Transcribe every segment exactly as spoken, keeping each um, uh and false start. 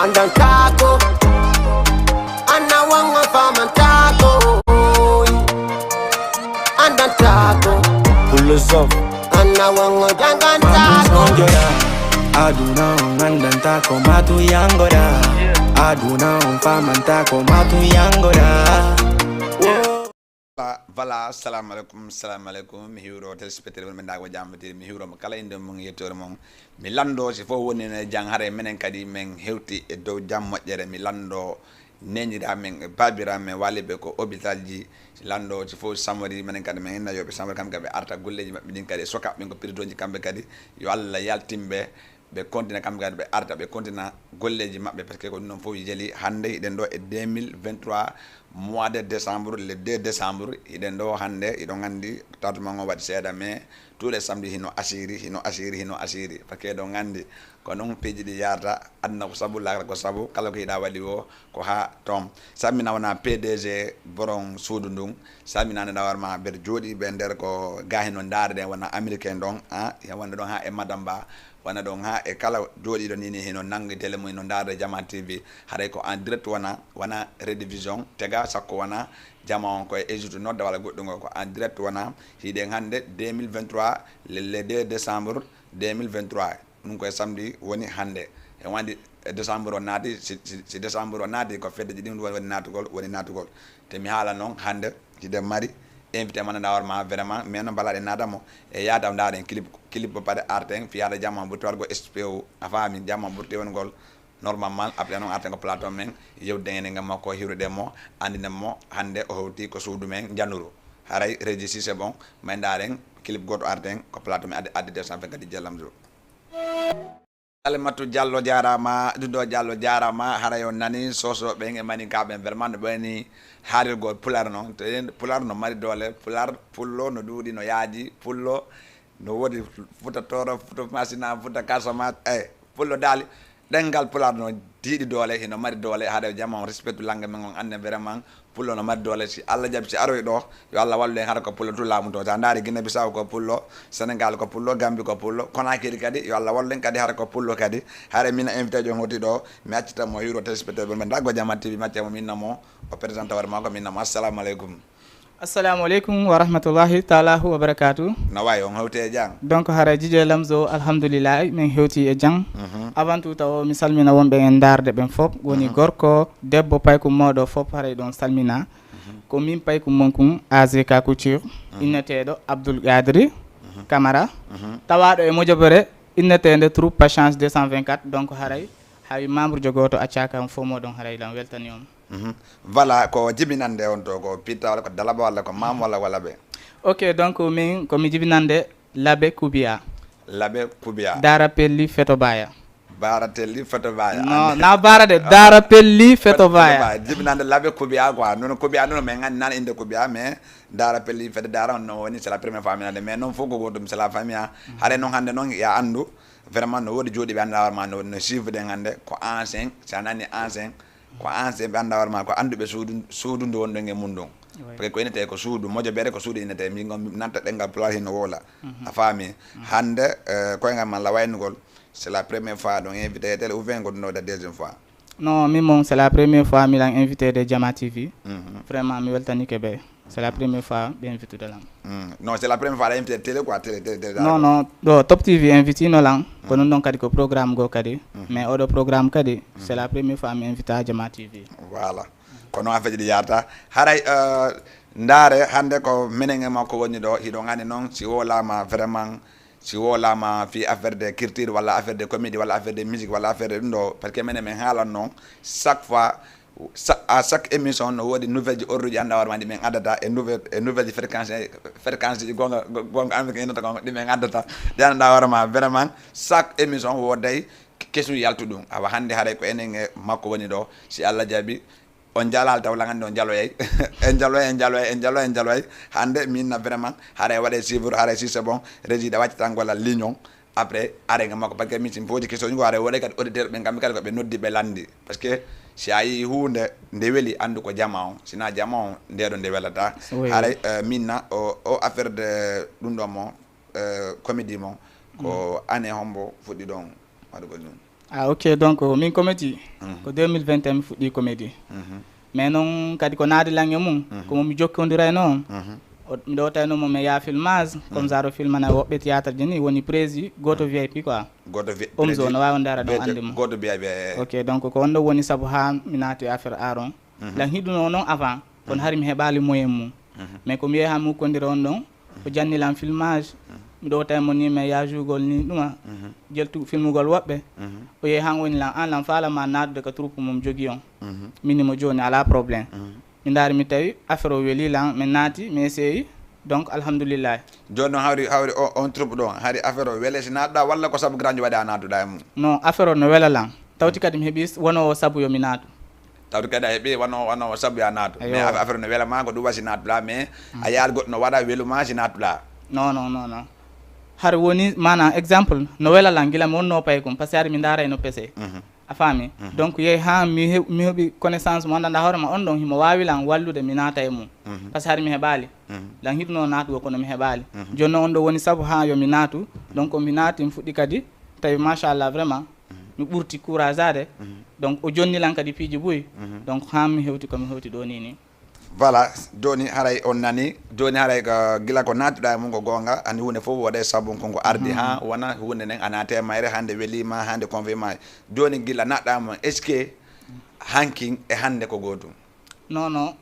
Andantaako, ana wango famantaako, andantaako. Pull us up. Ana wango dangantaako. Sonjora. Aduna on andantaako matu yangora. Aduna on famantaako matu yangora. Voilà, voilà, salamu aleykum, salamu aleykum. Mi hiwro téléspectateur mon, ɓe ndago jam tiri. Mi hiwro mo kala inde mum, yettoore mum. Mi lando si fof woni ne jang, hare menen kadi men hewti e dow jam moƴƴere. Mi lando nenira men, babira men, waliɓe ko hôpital ji. Si lando si fof samori, menen kadi men inna yoɓe samori, kam kadi ɓe arta golleji maɓɓe ɗin kadi, soka ɓen ko prison ji kamɓe kadi. Yo Allah yaltinɓe. Ɓe kontina kamɓe kadi, ɓe arta, ɓe kontina golleji maɓɓe, parce que ko ɗum ɗon fof jeli. Hannde hiɗen ɗo e deux mille vingt-trois, mois de décembre, le deux décembre, hiɗen ɗo hannde, hiɗon anndi, tardement on waɗi seeɗa, mais tous les samedis hino asiri, hino asiri, hino asiri, parce que hiɗon anndi ko non piiji ɗi yarata, aduna ko sabu, laakara ko sabu, kala ko hiɗa waɗi o, ko haa toon. Salmina wona P D G borom suudu ndun, salminaande ɗawar ma ɓeɗe jooɗiiɓe nder ko ga hino ndaarde wona américain ɗon, ah, wonde ɗon haa e madame ba, wona ɗon haa e kala jooɗiiɗo ni, ni hino nangi télé mum, hino ndaarde Jama T V. Haray ko en direct wona, wona rediffusion, tega sakko wona Jama on ko e Égypte nodda walla goɗɗum, ko en direct wona, hiɗen hannde deux mille vingt-trois, le, le deux décembre deux mille vingt-trois. Ɗum koye samedi woni hannde. E wandi e décembre o naati, si, si, si décembre o naati, ko fedde ji ɗin woni, woni naatugol, woni naatugol. Te mi haala noon hannde, hiɗen mari invité mo, ganduɗa hoore ma vraiment, mais noon balaɗe naata mo e yaata o ndaaren clip, clip o pare arten, fiyata jamma ɓurti wargo S P O, a faami, jamma ɓurti wongol normalement, après noon arten ko plateau men, yewtiden e ngam makko, hiwruɗen mo, anndinen mo hannde o hewti ko suudu men Njanuru. Haray régie si c'est bon, may ndaaren clip gooto arten ko plateau men, addi, addi deux cent vingt-quatre Lamzo. Salimatu Diallo jaaraama, Dudo Diallo jaaraama, haray on nani Soso ɓen e Maninka ɓen, vraiment no ɓeyni haalirgol Pulaar non. To en Pulaar no mari doole, Pulaar, Pullo no ɗuuɗi, no yaaji, Pullo no woodi Futa Tooro, Futa Masina, Futa Casamance, eh, Pullo daali, ɗemngal Pulaar no tiiɗi doole, hino mari doole, haray jama on respectu langue men on, anne vraiment, Pullo no mari doole, si Allah jaɓi, si aroyi ɗo, yo Allah wallu en, hara ko Pullo tun laamu to. Sa ndaari Guinée Bissau ko Pullo, Sénégal ko Pullo, Gambie ko Pullo, Conakry kadi, yo Allah wallu en kadi, hara ko Pullo kadi. Hara min invité jo hoti ɗo, mi accita mo hiwro téléspectateur men, Dago Jama T V, mi acca mo, mi inna mo, o présente hoore makko, mi inna mo. Assalamu aleykum. Assalamu aleykum wa rahmatullahi ta'ala wa barakatuh. No wayi, on hewti e jam? Donc, hara Dj J Lamzo, alhamdulillahi, min hewti e jam. Mhm. Avant tout, taw mi salmina wonɓe e ndaarde ɓen fop, woni Mhm. gorko, debbo, paykum mooɗo fop, haray ɗon salmina. Ko min paykum mon kun A Z K Couture, inneteeɗo Abdoul Gadri Camara, tawaaɗo e mojobere inneteende Troupe Patience deux cent vingt-quatre. Donc haray hay membre jo gooto accaaka, on fof mooɗon haray lan weltani on. Mhm. Voilà, ko jibinande on to, ko Pitta walla ko Dalaba walla ko Maam walla, walla ɓe? Ok, donc min ko mi jibinande Labe Kubiya. Labe Kubiya. Dara Pelli Feto Baya. Bara Telli Feto Baya. No, na bara de, Dara Pelli Feto Baya. Jibinande Labe Kubiya quoi. Nono Kubiya, nono men ngan nan inde Kubiya, mais Dara Pelli Feto Dara on no woni, c'est la première fois mi nande. Mais non, fof ko gotum, c'est la famille, ah. Hare non hande non ya andu. Vraiment no wodi jodi be anda ma no, no suivre den hande. Ko ancien, sa nani ancien. Ko ancien be anda ma ko andu be suudu, suudu ndo wondo nge mundun. Oui. Parce que ko inete ko suudu, mojo bere ko suudu inete. Mi ngon nanta dengal pulaar hino wola. Mhm. A faami? Mhm. Hande, eh, koyngal man la waynugol, c'est la première fois ɗon invité e télé, ou bien ko ɗum ɗo la deuxième fois? Non, min mon, c'est la première fois miɗan invité de Jama T V. Mhm. Vraiment, mi weltanike ɓe. C'est la première fois ɓe invité de lan. Mm. Non, c'est la première fois la invité télé quoi, télé, télé, télé. Non, non, ɗo Top T V invité no lan. Ko non ɗon kadi ko programme go kadi. Mhm. Mais oɗo programme kadi, c'est la première fois mi invité à Jama T V. Voilà. Ko non affaire ɗi yarata. Haray, euh, ndaare, hande ko menen e makko woni ɗo, hiɗon andi non, si wowlama vraiment, si wowlama fi affaire de culture, walla affaire de comédie, walla affaire de musique, walla affaire de ɗum ɗo, parce que menen men haalan non, chaque fois, sa-, à chaque émission, no wodi nouvelle ji, ordre ji, anda hoore ma ɗi men addata, e nouvelle, e nouvelle ji fréquence, fréquence ji gonga, go-, gonga américain innata gonga, ɗi men addata, ɗi anda hoore ma, vraiment, chaque émission woday kesu yaltu ɗum. Awa hande haray ko enen e makko woni ɗo, si Allah jaɓi, on jalal taw langande on jaloyay. En jaloyay, en jaloyay, en jaloyay, en jaloyay. Hande min na vraiment, haray waɗe suivre, haray si c'est bon, régie da wacci tan gollal ligne on. Après, are nga makko, parce que min sin fooji question ko are wole kadi auditeur ɓen kamɓe kadi ko ɓe noddi ɓe landi. Parce que si a yi hunde nde weli, andu ko jama on. Sina jama on, nde ɗo nde welata. Oui. Haray, euh, min na o, o affaire de ɗum ɗo mo, euh, comédie mo, ko année hombo fuɗɗi ɗon waɗugol ɗum? Ah, ok, donc, min comédie, Mhm. ko deux mille vingt et un mi fuɗɗii comédie. Mhm. Mais non, kadi ko naadi lan e mun, Mhm. ko mo mi jokkondirayno on. Mhm. O, mi ɗowtayno mo, mi yaha filmage, comme Mhm. ça ɗo filmana woɓɓe théâtre ji ni, woni prési, gooto Mhm. V I P quoi. Gooto vi-, Omzo, prési-, no waawi on dara ɗon prési-, anndi mo. Gooto V I P, eh. Ok, donc ko on ɗon woni sabu haa mi naati affaire art on. Mhm. Lan hiɗuno non avant, kono Mhm. hari mi heɓaali moyen mum. Mhm. Mais ko mi yehi haa mi hukkondira on ɗon, o janni lan filmage, Mhm. mi ɗowtay mo ni, mi yaha jouegol ni ɗuma, Mhm. jeltu filmugol woɓɓe. Mhm. O yehi han woni lan, an lan faala ma naatude ka troupe mum jogi on. Mhm. Min ni mo jooni, alaa problème. Mhm. Mi ndaari mi tawi affaire o weli lan, mi naati, mi essayi. Donc, alhamdulillahi. Jooni non hawri, hawri o, on troupe ɗon, hari affaire o wele si naatuɗaa walla ko sabu grand waɗi a naatuɗaa e mum? Non, affaire o no wela lan. Tawti kadi mi heɓi s-, wano o sabu yo mi naatu. Tawti kadi a heɓi wano, wano o sabu yo a naatu. Eyo. Mais affaire, affaire no wela ma ko ɗum wa si naatuɗaa, mais Mm. a yaal goɗɗo no waɗa welu ma si naatuɗaa. Non, non, non, non. Hari woni, maanaam, exemple, no wela lan gila mi wonno paykum, parce que hari mi ndaaray no pese. Mhm. A faami? Mhm. Donc, yehi haa mi he-, mi heɓi connaissance mo anndanɗaa hoore ma on ɗon, himo waawi lan wallude mi naata e mum. Mhm. Parce que hari mi heɓaali. Mhm. Lan hiɗuno naatugo kono mi heɓaali. Mhm. Jooni non on ɗo woni sabu haa yo mi naatu. Donc, mi naati, mi fuɗɗi kadi. Tawi, machallah, vraiment, Mhm. mi ɓurti courageade. Mhm. Donc, o jonni lan kadi piiji buy. Mhm. Donc, haa mi hewti ko mi hewti ɗo ni ni. Voilà, jooni haray on nani, jooni haray ka, gila ko naatuɗaa e mum ko goonga, ani huunde fof waɗa e sabu kon ko ardi Mhm. haa wona huunde nden a naate e mayre, hannde welii ma, hannde convié ma. Jooni gila naatɗaa e mum, est-ce que hankin e hannde ko gootum? Non, non.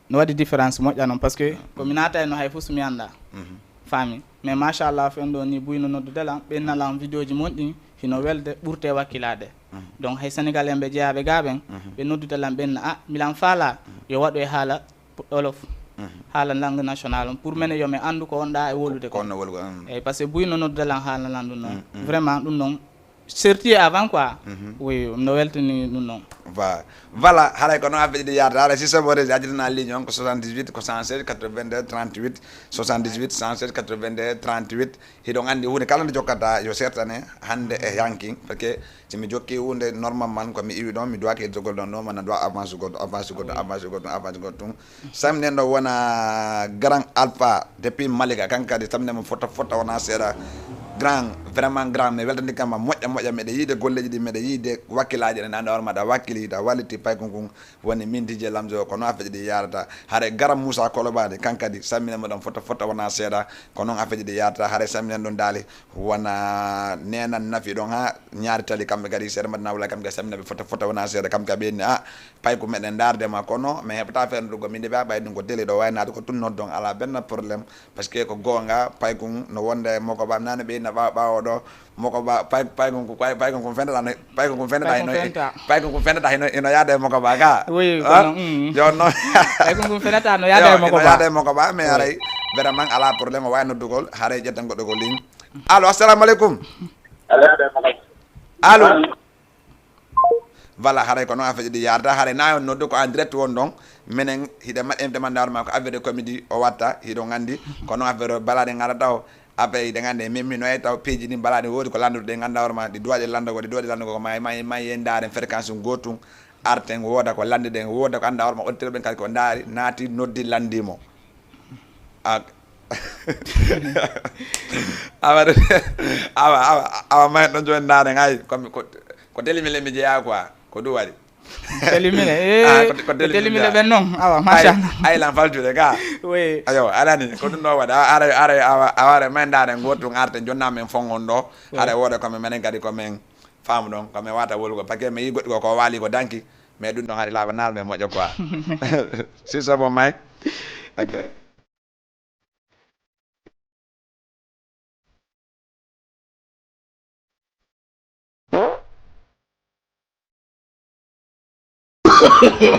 No waɗi différence moƴƴa non, parce que Mhm. ko mi naata e no hay fof so mi anndaa. Mhm. Faami. Mais machallah, fen ɗo ni buy no noddude lan, ɓenna lan vidéo ji mon ɗin, hino welde, ɓurte wakkilaade. Mhm. Donc, hay Sénégalais ɓe jeyaaɓe gaa ɓen, Mhm. ɓe noddude lan, ɓenna, "Ah, milan faala, Mhm. yo waɗu e haala Wolof, Mhm. haala langue nationale on, pour menen yo mi anndu ko wonɗaa e wolude ko." Ko honno wolugo, mm. Eyi, parce que buy no noddude lan haala lan ɗum non. Mm, mm. Vraiment, ɗum non, surtout avant quoi. Mhm. Oui, no weltini ɗum non. Va-, voilà, haray ko non affaire ɗi yaata. Haray si soɓore yajitana ligne on ko soixante-dix-huit, ko cent seize, quatre-vingt-deux, trente-huit, soixante-dix-huit, cent seize, quatre-vingt-deux, trente-huit. Hiɗon anndi huunde kala nde jokkata yo sertane hannde e hankin. Parce que si mi jokki huunde normalement ko mi iwi ɗon, mi duwaki e jogol ɗon, non, mana duwa avance goɗɗo, avance goɗɗo, Oui. avance goɗɗo, avance goɗɗo tun. Samnen ɗo wona Grand Alpha depuis Malika, kan kadi samnen mo fota fota wona seeɗa. Grand, vraiment grand, mi weltani kama moƴƴa moƴƴa, meɗe yiide golleji ɗi, meɗe yiide wakkilaaji ɗen, anda hoore maɗa wakkili, ta walliti paykun kun, woni min D J Lamzo, ko non affaire ɗi yarata. Hare Garam Moussa Kolobani, kan kadi, sammina mo ɗon fota fota wona seeɗa, ko non affaire ɗi yarata. Hare sammina ɗon daali, wona Nenan Nafi ɗon ha Ñaari Tali, kamɓe kadi seeɗa mbaɗa nawla, kamɓe kadi sammina ɓe fota fota wona seeɗa, kamɓe kadi ɓe inni, ah, payku meɗen ndaarde ma, kono mi heɓata fendugo, min de ɓe ɓay ɗum ko télé ɗo waynaade ko tun noddon, ala benn problème, parce que ko goonga, paykun no wonde e moko ba, nane ɓe inna ɓawo, ɓawo ɗo, moko ba, pay-, paykun ko, pay-, paykun kun fendata no, paykun kun fendata Paykun hino, fenta. paykun kun fendata hino, hino yaade e moko ba ka. Oui, Ah? kono, mm. Yo, no. Paykun kun fenata no yaade Yo, e moko hino ba. yaade e moko ba, mais Oui. aray, vraiment, ala problème, o wawi noddugol, haray ƴettan goɗɗo ko ligne. Allo, assalamu aleykum. Allo. Allo. Voilà, haray ko non affaire ɗi yarata, haray na on noddu ko en direct won ɗon. Menen hiɗen ma-, invité man ndawar ma ko affaire de comédie o watta, hiɗon anndi. Ko non affaire o balaɗe ngarata o, affaire hiɗen anndi, min mi noye taw peeji ɗin balaɗe woodi ko landude ɗen annda hoore ma, ɗi duwaɗe lanndugol, ɗi duwaɗe lanndugol ko ma, ma, ma yendaren fréquence gotum, arten wooda ko lanndiɗen, wooda ko annda hoore ma, auditeur ɓen kadi ko ndaari, naati, noddi, lanndimo. A-, awa, awa, awa, awa, may ɗon jooni ndaaren, ay, ko mi, ko, ko télé mi le mi jeyaa quoi, ko ɗum waɗi. Télé mi le, eh, Ah, ko, ko ko télé mi télé mi le jeyaa. ɓen non, awa, Ay, machallah. ay, lan faltude ka. Oui. Ayo, alani, ko ɗum ɗo waɗi, a-, ara, ara, awa, awa, ara, may ndaaren, gootum arten, jonna men fon on ɗo, Oui. ara wooda ko men, menen kadi ko men faamu ɗon, ko men wata wolugo, parce que mi yi goɗɗi ko, ko waali ko danki, mais ɗum ɗon hari laaɓa naal men moƴƴo quoi. Si sobo may. Ok.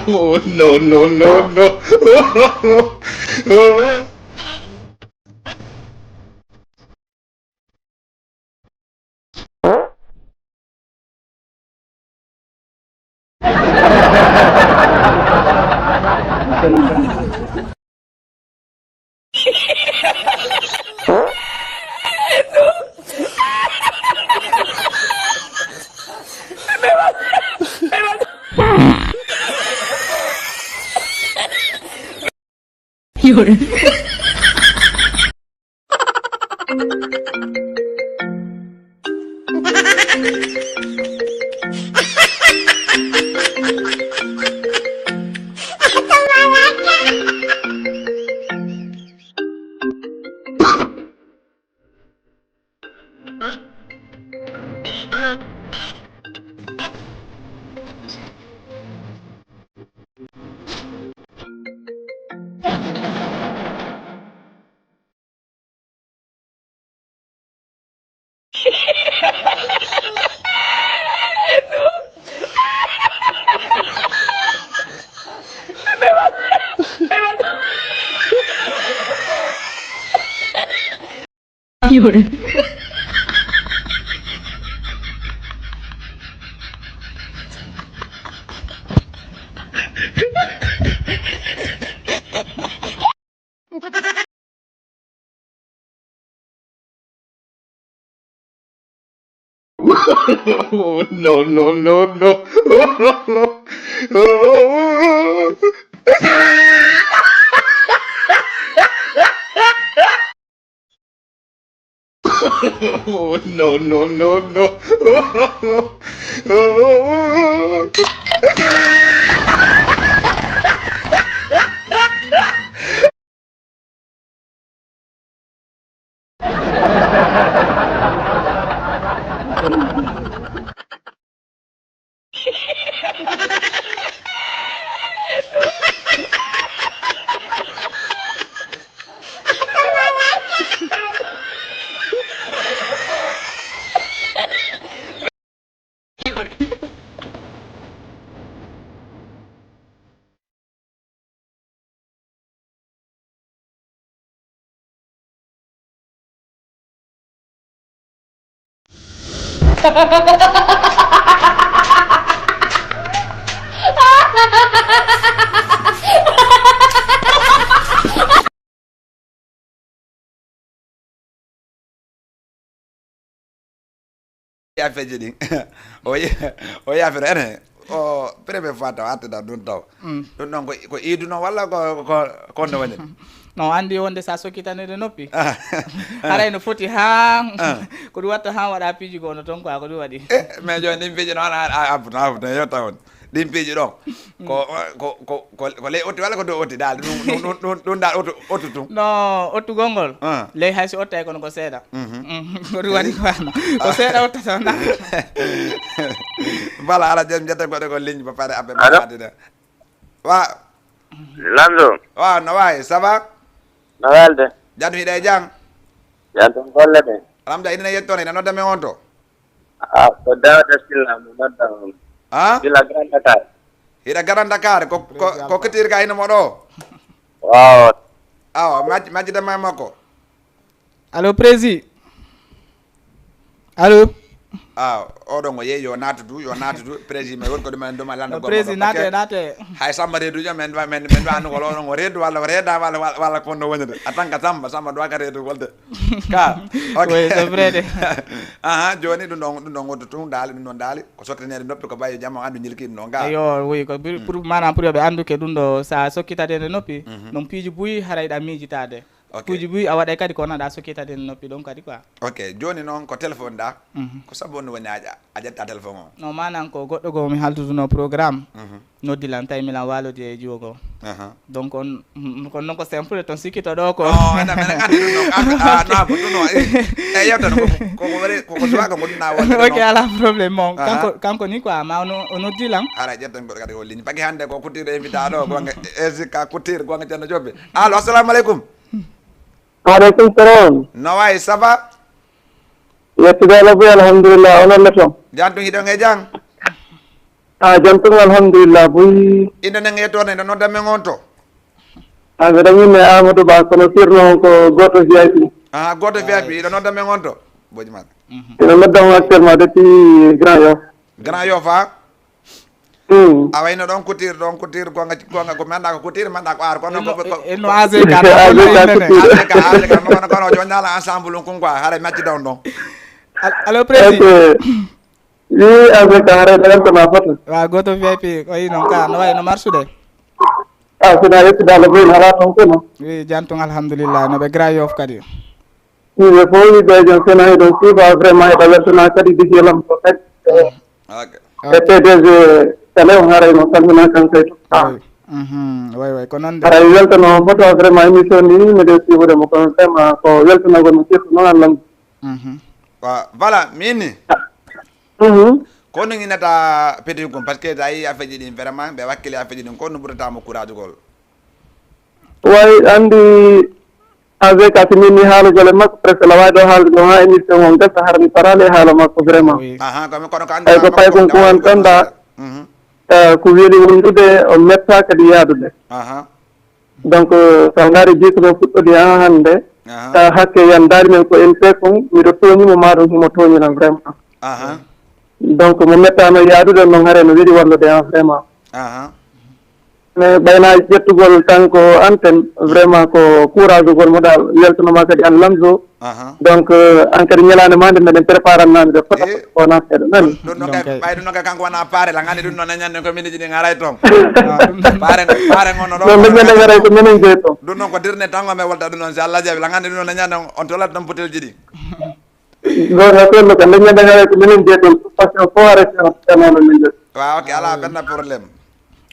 Oh, no, no, no, no. No, no, no, no. No, no, no, no. Afeeji ɗin. O yi-, o yafira ene. O première fois taw, attata ɗum taw. Mm. Ɗum ɗon ko, ko iidu non walla ko, ko, ko honno woni? No anndi wonde sa sokkitanede noppi. Ah. Haray no foti haa, ah, ko ɗum watta haa waɗa piiji goo no ton quoi, ko ɗum waɗi. Eh, mais jooni ɗin piiji non, a, a, a, abbuta, abbuta, yo taw on. Ɗin piiji ɗon, ko, ko, ko, ko, ko ley otti walla ko dow otti daal? Ɗum, ɗum, ɗum, ɗum, ɗum daal otu, otu tun. No, ottugol ngol. Ah. Ley hay si ottay kono ko seeɗa. Mhm. Mhm. Ko ɗum waɗi ko wano. Ko seeɗa ottata na. Voilà, ala jam jetta goɗɗo ko ligne ba pare aɓe. Allo? Maɗa de. Wa. Lamzo. Wa, no wayi, ça va? No welde. Jam hiɗa e jam? Jam tan golle ɗen. Alhamdulillah, ina yettoon, ina nodda men on to? Ah, ko Dawda Silla mo nodda on. Ah? Silla Grand Dakar. Hiɗa Grand Dakar, ko, ko, ko kitir ka hino mo ɗo? Waaw. Awa, maj-, majjida ma e makko. Allo, Prési. Allo? Ah, oɗon o yeeyi, yo naatu du, yo naatu du. Prési, mais woni ko ɗum en duma landa. Yo gomma Prési, ɗo, naate, paquet. Naate. Hay Samba reedu jam, men, men, men, men, ko oɗon o reedu, walla o reeda, walla, walla, walla ko no woni de. En tant que Samba, Samba ɗo ka reedu wolde. Ka. Ok. Oui, c'est vrai de. Aha, jooni ɗum ɗon, ɗum ɗon wonto tun daali, ɗum ɗon daali. Ko sotteneede noppi, ko bayo jam, o andu ñilki ɗum ɗon ga. Eyo, oui, ko pour, mm, pour, maanaam, pour yo ɓe andu ke ɗum ɗo, sa sokkitade nde noppi, mhm, ɗum piiji buy, haray ɗa miijitaade. Ok. Piiji buy, a waɗay kadi ko wona ɗa sokkitade nde noppi ɗon kadi quoi. Ok, jooni noon ko téléphone ɗa. Mhm. Ko sabu on woni a, a ƴetta téléphone o? No, maanaam ko goɗɗo goo mi haltuduno programme. Mhm. Noddi lan, tawi milan waalodi e jiwo goo. Aha. Donc, on, mm, kono non ko simple, ton sikkito ɗo ko. Oh, ena, ena anndi ɗum non. Ah, ah, no, ko ɗum non. Eh, eh, yewta no, ko, ko, ko wari, ko, ko suwa ko ɗum na wonde. Ok, non. Ala problème, mon. Aha. Kanko, kanko ni quoi, ma ono, o noddi lan. Hara ƴetten goɗɗo kadi ko ligne. Pagi hannde ko Couture invité ɗo, gonga, eh, Zika Couture, gonga Ceerno Jobe. Allo, assalamu aleykum. Wa aleykum salam. No wayi, ça va? Yettude Allah buy, alhamdulillah. Onon le toon? Jam tun, hiɗon e jam? Ah, jam tun, alhamdulillah. Buy. Inde nden e toon, inde nodda men on to? Ah, mbeɗa min ne Amadou Ba, kono sirno on ko Goto V I P. Ah, Goto V I P, hiɗo nodda men on to? Boji maɗa. Ina nodda on actuellement depuis Grand Yoff. Grand Yoff, ah? Hmm. A wayno ɗon Couture, ɗon Couture, gonga, gonga, ko mi anndaa ko Couture, mi anndaa ko ar, kono ko, ko, e no A Z K, A Z K Couture. A Z K, A Z K, kono, kono, jooni ala ensemble on kun quoi, haray mi acci ɗon ɗon. Al-, allo, Prési. Ok. Wi, A Z K, haray ɗo yaltana foto. Wa, Goto V I P, ko yi non ka, no wayi no marsude? Ah, sina yettude Allah, boy, ala ton kono. Wi, jam tun, alhamdulillah, no ɓe Grand Yoff kadi. Yimɓe fof, yimɓe e jam, sena hiɗon suuɗa, vraiment, hiɗa weltana kadi D J Lam ko kadi. Ok. E P D G télé on, haray mo salmina kan kay to. Ah. Oui. Mhm, oui, oui, ko noon de. Haray weltano mo to, vraiment, émission ndi, miɗen suivude mo, kono vraiment ko weltanagol mo, surtout noon Allah. Mhm. Wa-, voilà, min ni. Ah. Mhm. Ko honɗun innata petit kun? Parce que a yi'i affaire ji ɗin vraiment, ɓe wakkili affaire ji ɗin, ko honɗun ɓurata mo kuraajugol? Way, anndi, A V K, si min ni haalugol e makko, presque aɗa waawi ɗoo haalde ɗoo haa émission on gasa, hara mi faraali e haala makko vraiment. Oui. Aha, ko mi kono ko anndi Ay, ko ma pay makko kon ko woni ɗon ɗa, mhm. Eh, ko weli wondude, o metta kadi yaadude. Aha. Donc, eh, so a ndaari biso mo fuɗɗodi haa hannde, aha, eh, hakke yan daali men ko en fee kon, miɗo tooñi mo, maa ɗum himo tooñi lan vraiment. Aha. Donc, mo mettaano yaadude non, hare no weli wallude en vraiment. Aha. Mais ɓayna ƴettugol tan ko antenne, vraiment ko courage gol mo dal, weltanoma kadi an Lamzo. Aha. Donc, eh, an kadi ñalaande ma nde meɗen préparannaami de fota Eh. fota ko wona seeɗa, nani? Ɗum ɗon kay, Donc, eh, ɓay ɗum ɗon kay kanko wona paare, la ngandi ɗum noon e ñande ko miniji ɗin haray toon. Ah, ɗum ɗon. Paare, paare ngono ɗon. Ɗon nde ñande haray ko minen jeyi toon. Ɗum ɗon ko dirne tan o men wolta ɗum ɗon, si Allah jaɓi, la ngandi ɗum noon e ñande on, on tolat ɗon butelji ɗi. Ɗon ha toon no ka nde ñande haray ko minen jeyi toon, parce que fof haray seno, seno no min jeyi. Waaw, ok, alaa benn problème.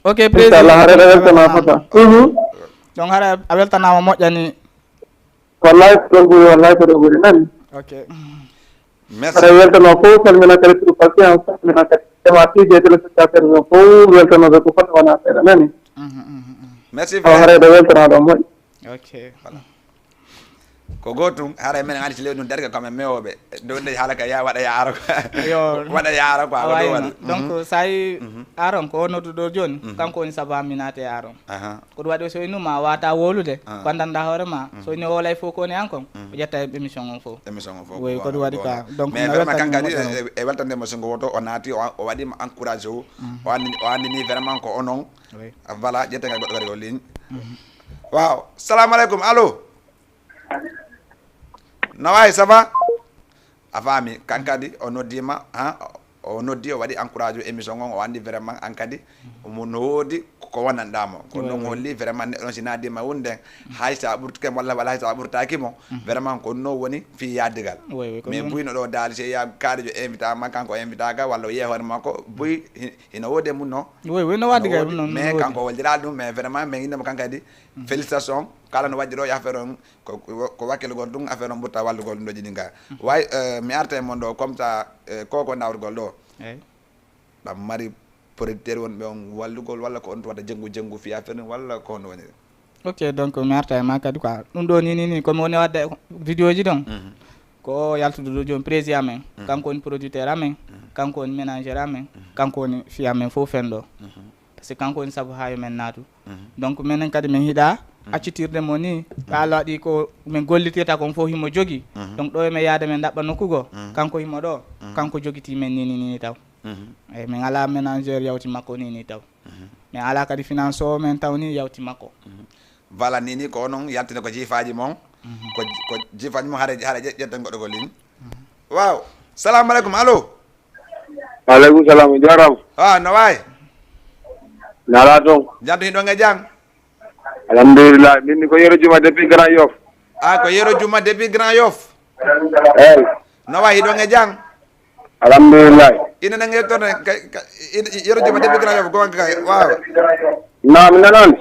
Ok, Inchallah, président. Haray ɗo weltana fota. Mhm. Donc, haray a weltanaama moƴƴani. Wallahi ko ɗon ɓuri, wallahi ko ɗon ɓuri, nani? Ok. Merci. Aɗa weltano fof, salmina kadi pour patience, salmina kadi ema tije téléspectateur o fof, weltanoɓe ko fota wona seeɗa, nani? Mhm, mhm, mhm. Merci, Awa frère. Haray ɗo weltanaɗo moƴƴi. Ok. Voilà. Ko gootum, haray menen andi si lewɗi ɗum darga ko men mewoɓe. Ɗum nde haala ka ya waɗa ya ara ko. Yo. Waɗa ya ara ko, a Awa waɗa ino. Waɗa. Donc, Mhm. sa yi Mhm. aron ko o nodduɗo jooni, Mhm. kanko woni sabu an mi naate aron. Aha. Ko ɗum waɗi o so innu ma, a waata wowlude, Ah. ko anndanɗaa hoore ma. Mhm. So innu o wolay fof ko woni an kon, Mhm. o ƴetta e émission on fof. Émission on fof, Oui, ko ko ɗum waɗi ɗum quoi. Donc, Mais mi vraiment, weltanii kanko mo kadi, ɗon. e, e weltande mo singo woto, o naati, o, o waɗi mo encouragé o. Mhm. O anndi-, o anndini vraiment ko onon. Oui. Ah, voilà, ƴetten kadi goɗɗo kadi ko ligne. Mhm. Waaw. Salamu aleykum. Allo? No wayi, ça va? A faami, kan kadi o noddiima, ha, o noddi, o waɗi encourage émission on, o anndi vraiment an kadi, mo no woodi ko wonanɗaa mo. Ko Oui, ɗum oui. holli vraiment neɗɗo on si naadiima wonde, hay so a ɓurtuke mo walla, walla hay so a ɓurtaaki mo, Mhm. vraiment ko ɗum woni fii yaadigal. Oui, oui, ko Mais ɗum. Buy no ɗo daali, si yaa kaarijo invita ma, kanko invita ka, walla o yeehoore makko, Buy hi-, hino woodi e mum no. Oui, oui, no waɗi No kay, woodi, ɗum noon, mais no woodi. Kanko o holliraali ɗum, mais vraiment, min innde mo kan kadi, Mhm. félicitation, kala no waɗi ɗo e affaire on, Ko, ko, ko wakkilugol ɗum, affaire on ɓurta wallugol ɗum ɗo jiɗi nga. Way, eh, mi arta e mon ɗo, comme ça, eh, ko ko ndawrugol ɗo. Eyi. Ɗam mari producteur wonɓe on wallugol, walla ko on tawata jenngu, jenngu fii affaire on, walla ko honno woniri? Ok, donc mi arta e ma kadi quoi. Ɗum ɗo ni, ni, ni, ko mi woni wadde vidéo ji ɗon. Mhm. Ko yaltude ɗo jooni président amen. Mhm. Kanko woni producteur amen. Mhm. Kanko woni ménagère amen. Mhm. Kanko woni fii amen fof fen ɗo. Mhm. Parce que kanko woni sabu haa yo men naatu. Mhm. Donc, menen kadi men hiɗa Mhm. accitirde mo ni. Mhm. Haala waɗi ko men gollitirta kon fof himo jogi. Mhm. Donc, ɗo yo men yaade men ɗaɓɓa nokku goo. Mhm. Kanko himo ɗo. Mhm. Kanko jogitii men ni, ni, ni, ni taw. Mhm. Eyi, men alaa ménageur yawti makko ni, ni taw. Mhm. Men alaa kadi financeur men taw ni yawti makko. Mhm. Voilà, ni, ni ko onon yaltinde ko jiifaaji mon. Mhm. Ko, ko jiifaaji mon, hare, hare ƴe-, ƴetten goɗɗo ko ligne. Mhm. Waaw. Salamu aleykum, allo? Waaleykum salaam, jaaraama. Ah, no wayi? Nalaa toon. Janto hiɗon e jam? Alhamdulillah, min ni ko Yero Juma depuis Grand Yoff. Ah, ko Yero Juma depuis Grand Yoff? Eyi. No wayi, hiɗon e jam? Alhamdulillah. Ina nan yettone, ka, ka, ina, Yero Juma depuis Grand Yoff, gonga kay, waaw. Naam, mi nanan.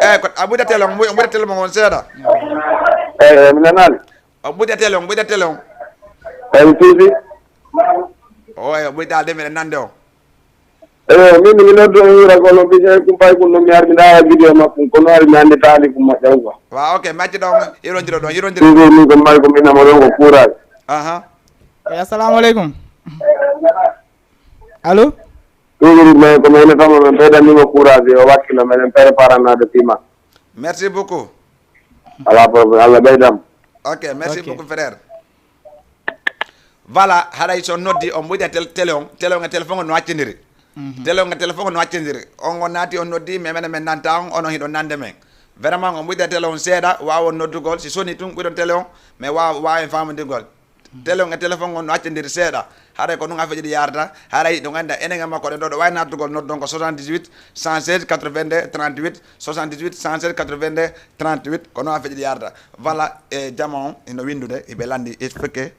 Eh, ko, a ɓuyda télé, on ɓuy-, on ɓuyda télé mon on seeɗa. Eyi, eyi, mi nanan. On ɓuyda télé on, ɓuyda télé on. Eyi, mi suusi. O, eyi, o ɓuyda de meɗen nande on. Eyo, min mi noddu on hiira ko no ɓiƴe kumpay kun no mi armi ɗa vidéo makko ko no ari mi anndi taali ko moƴƴa quoi. Wa, ok, mi acci ɗon, hirondiro ɗon, hirondiro. Toujours min ko mari ko min namo ɗon ko courage. Aha. Eyi, assalamu aleykum. Allo? Toujours mais ko min tama min ɓeydanimo courage o wakkilo meɗen préparanaade fima. Merci beaucoup. Alaa problème, Allah ɓeydam. Ok, merci beaucoup, frère. Voilà, haray so noddi, on ɓuyda tel-, télé on, télé on e téléphone on no accindiri. Mhm. Télé on e téléphone on no accindiri. On, on naati, on noddi, mais menen men nanta on, onon hiɗon nande men. Vraiment, on ɓuyda télé on seeɗa, waawon noddugol, si soni tun, ɓuyɗon télé on, mais waaw, waawen faamondirgol. Télé on e téléphone on no accindiri seeɗa. Haray ko ɗum affaire ji ɗi yaarata. Haray ɗum annda enen e makko ɗen ɗo, ɗo waawi naatugol noddon ko soixante-dix-huit, cent seize, quatre-vingt-deux, trente-huit, soixante-dix-huit, cent seize, quatre-vingt-deux, trente-huit. Ko noon affaire ji ɗi yaarata. Voilà, e jama on hino winndude, hiɓe lanndi expliqué.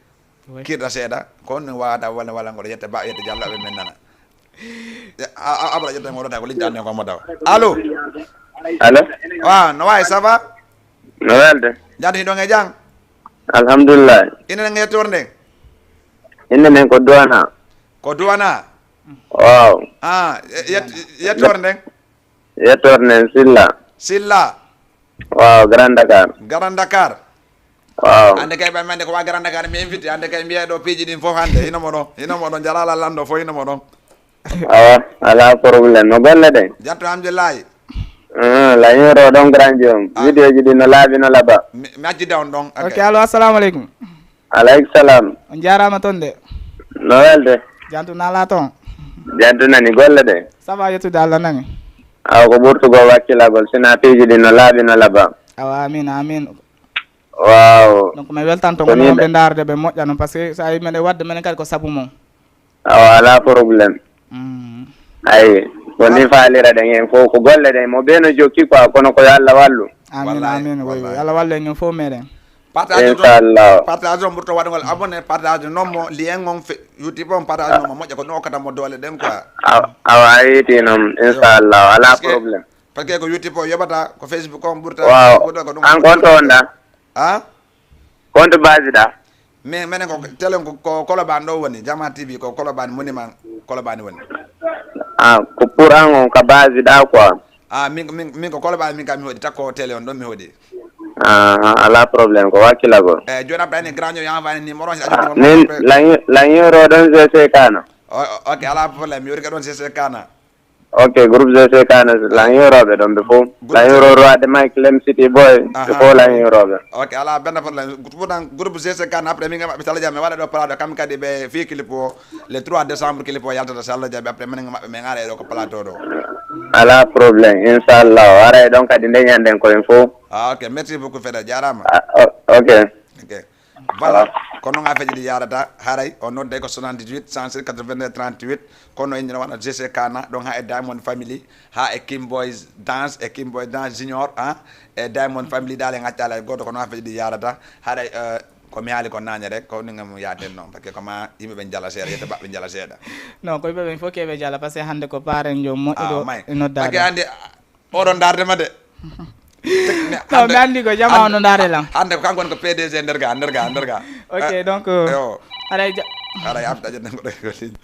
Oui. Kirɗa seeɗa, ko on wawata wala wala ngol yetta ba yetta jalla ɓe men nana. A, a, abra jetta ngol ta ko liggande ko mo daw. Allo? Allo? Wa, no wayi, ça va? No welde? Jam hiɗon e jam? Alhamdulillah. Ina nge torde? Innde nden ko Duwana. Ko Duwana? Waaw. Ah, e-, yet-, yettoore nden? Yettoore nden Silla. Silla? Waaw, Grand Dakar. Grand Dakar? Waaw. Hannde kay ɓay mande ko waa Grand Dakar mi invité, hannde kay mbiya ɗo piiji ɗin fof hannde. Hino mo ɗon, hino mo ɗon, Jalala Lando fof hino mo ɗon. Awa, alaa problème. No golle ɗen? Jatto, alhamdulillahi. Ah, la yoro ɗon grand jom. Ah. Vidéo ji ɗin no laaɓi no laba. Mi, mi accida on ɗon. Ok. Ok, allo, assalamu aleykum. Aleykum salam. On jaaraama ton de. No welde? Jantu naalaa ton. Jantu nani golle ɗen. Ça va, yettude Allah nani. Awa ko ɓurtugol wakkilagol, sina piiji ɗin no laaɓi no laba. Awa, amin, amin. Waaw. Donc, mi weltanto on wonɓe ndaarde ɓe moƴƴa non, parce que so a yi meɗen waɗde menen kadi ko sabu mon. Awa, alaa problème. Mm. Ayi, ko ni faalira ɗen en fof, ko golle ɗen, mo bee no jokki quoi, kono ko yo Allah wallu. Amin, wallahi, amin, oui, oui. Wallahi. Allah wallu en ñun fof meɗen. Partage on, inchallah. Partage on ɓurto waɗugol abonné, partage non mo lien on fe-, YouTube on partage non mo moƴƴa, ko ɗum okkata mo doole ɗen quoi. Awa, awa, a yeeti noon, inchallah, alaa problème. Parce que ko YouTube o yoɓata, ko Facebook on ɓurta, waaw, ɓurta ko ɗum. An kon to on ɗa? Ah? Kon to base ɗa? Mais menen ko télé ko, ko Colobane ɗo woni, Jama T V ko Colobane monument Colobane woni. Ah, ko pour an on ka base ɗa quoi. Ah, min, min, min ko Colobane min ka mi hoɗi, takko télé on ɗon mi hoɗi. Ah, alaa problème, ko wakkilagol. Eh, jooni après ni grand yo envoyé numéro on, si a jokkii min, lañi, lañi ro ɗon G C Kana. O-, o-, ok, alaa problème, mi woni ka ɗon G C Kana. Ok, groupe G C Kana, lañi roɓe ɗon ɓe fof. Lañi ro roi de Mike, Lem City Boy, ɓe fof lañi roɓe. Ok, alaa benn problème. Pourtant, groupe G C Kana, après, min e maɓɓe, si Allah jaɓi, mi waɗa ɗo plateau, kamɓe kadi ɓe fii clip o, le trois décembre, clip o yaltata, si Allah jaɓi, après, minen e maɓɓe, min ara e ɗo ko plateau ɗo. Alaa problème, inchallah. Ara e ɗon kadi, ndeñan ɗen ko en fof. Ah, ok, merci beaucoup, Fede, jaaraama. Ah, o-, ok. Ok. Voilà. Ko non affaire ji ɗi yaarata, haray o nodday ko soixante-dix-huit, cent six, quatre-vingt-deux, trente-huit. Kono inde no wona G C Kana, ɗon haa e Diamond Family, haa e Kim Boys Dance, e Kim Boys Dance Junior, ah, e Diamond Family, daale ngaccaali hay gooto, ko non affaire ji ɗi yaarata. Haray, eh, ko mi haali ko naane rek, ko ni ngam yaaten non, parce que ko ma yimɓe ɓen jala seeɗa, yetta baɓɓe jala seeɗa. Non, ko yimɓe ɓen fof keɓe jala, parce que hannde ko paaren joom moƴƴuɗo e noddaade. Parce que hannde, Oɗon ndaarde ma de. Non, mi anndi ko jamaa on no ndaare lan. Hannde ko kanko woni ko P D G nder ga, nder ga, nder ga. Ok, donc, haray ja- Haray afta jaden ko ɗo ko ligne.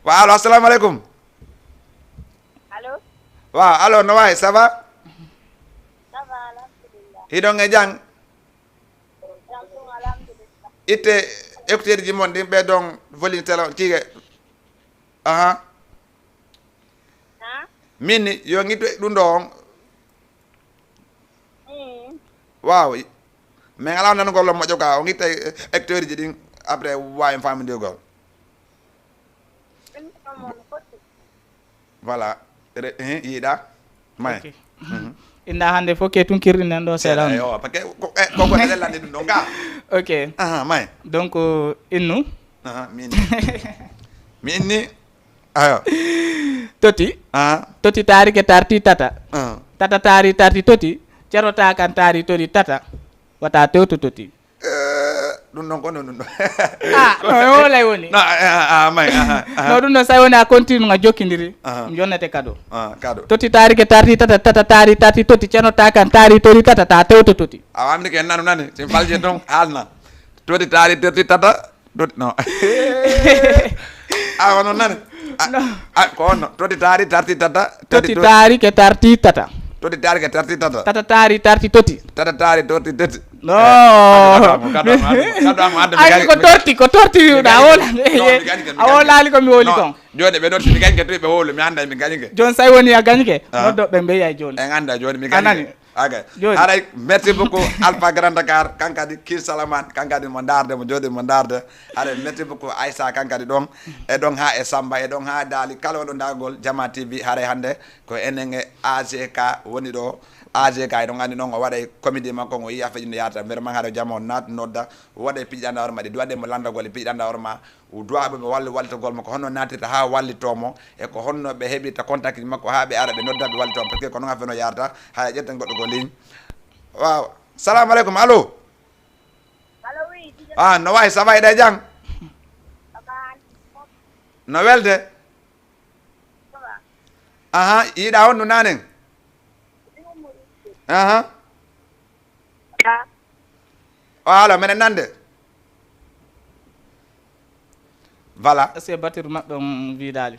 Wa allo, assalamu aleykum. Allo? Wa allo, no wayi, ça va? Ça va, alhamdulillah. Hiɗon e jam? Jam ɗum, alhamdulillah. Itte écouteur ji mon ɗin, ɓe ɗon volume télé, tiige. Aha. Min ni, yo ngittu e ɗum ɗo on. Waaw. Min alaa nanugol on moƴƴo ka, o ngitta e hectare ji ɗin, après waawi en faamindirgol. Voilà. Re-, eh, yiɗa? May. Ok. Inda hannde fof ke tunkirɗi nen ɗo seeɗa on. Yo, parce que ko, eh, ko, ko lellani ɗum ɗon ka. Ok. Aha, may. Donc, innu. Aha, min. Min ni. Ayo. Toti. Ah. Toti taarike tarti tata. Ah. Tata taari tarti toti. Cero ta kan taari toti tata. Wata tewto toti. Eh, ɗum ɗon ko non ɗum ɗon. Ah, no e wolay woni. No, ah, ah, ah, may, ah, ah, ah. No ɗum ɗon sa woni a continue nga jokkindiri. Ah. Mi jonnete kado. Ah, kado. Toti taarike tarti tata, tata taari tarti toti, ceno ta kan taari tori tata, ta tewto toti. A wamni ke nanu nani, sin falje ton, halna. Toti taari tarti tata, Doti, no. Ah, wano nani? Ah, no. Ah, ko on no. Toti taari tarti tata. Toti taari ke tarti tata. Toti taari ke tarti tata. Tata taari tarti toti. Tata taari tarti toti. No. Eh, kadu amu, kadu amu, kadu amu, kadu amu, ay, ko torti, ko torti wi'uɗaa, a wolaali ko mi woli kon. Joni ɓe notti mi gañke to ɓe wolu, mi anda mi gañke. Joni sa woni a gañke, ah, noddo ɓe mbeya joni. En anda joni mi gañke. A nani? Ok. Joni. Haray, merci beaucoup, Alpha Grand Dakar, kankadi, King Salaman, kankadi, mo ndaarde, mo jooɗi, mo ndaarde. Haray, merci beaucoup, Aïssa, kankadi, ɗon, e ɗon haa e Samba, e ɗon haa Daali, kala wonɗo ndaargol, Jama T V, haray hannde, ko enen e A G K woni ɗo. A G K, eɗon anndi noon, o waɗay comédie makko, o yiya feƴƴi no yaata, vraiment, haray jama on naat, nodda, o waɗay piɗɗi ɗan hoore ma, ɗi duwaɗe mo lanndagol e piɗɗi ɗan hoore ma, o duwa ɓe ɓe walli wallitagol mo, ko honno naatirta haa wallitoo mo, e ko honno ɓe heɓirta contact ji makko haa ɓe ara ɓe nodda ɓe wallitoo mo, parce que ko non affaire no yaarata, haa ƴetten goɗɗo ko ligne. Waaw. Salamu aleykum, allo? Allo, oui, Dj J. Ah, no wayi, ça va, eɗe jam? Ça va. No welde? Ça va. Aha, yiɗa on no nanen? Aha. Ah. O, allo, meɗen nande? Voilà. Est-ce que batterie maɓɓe on viidaali?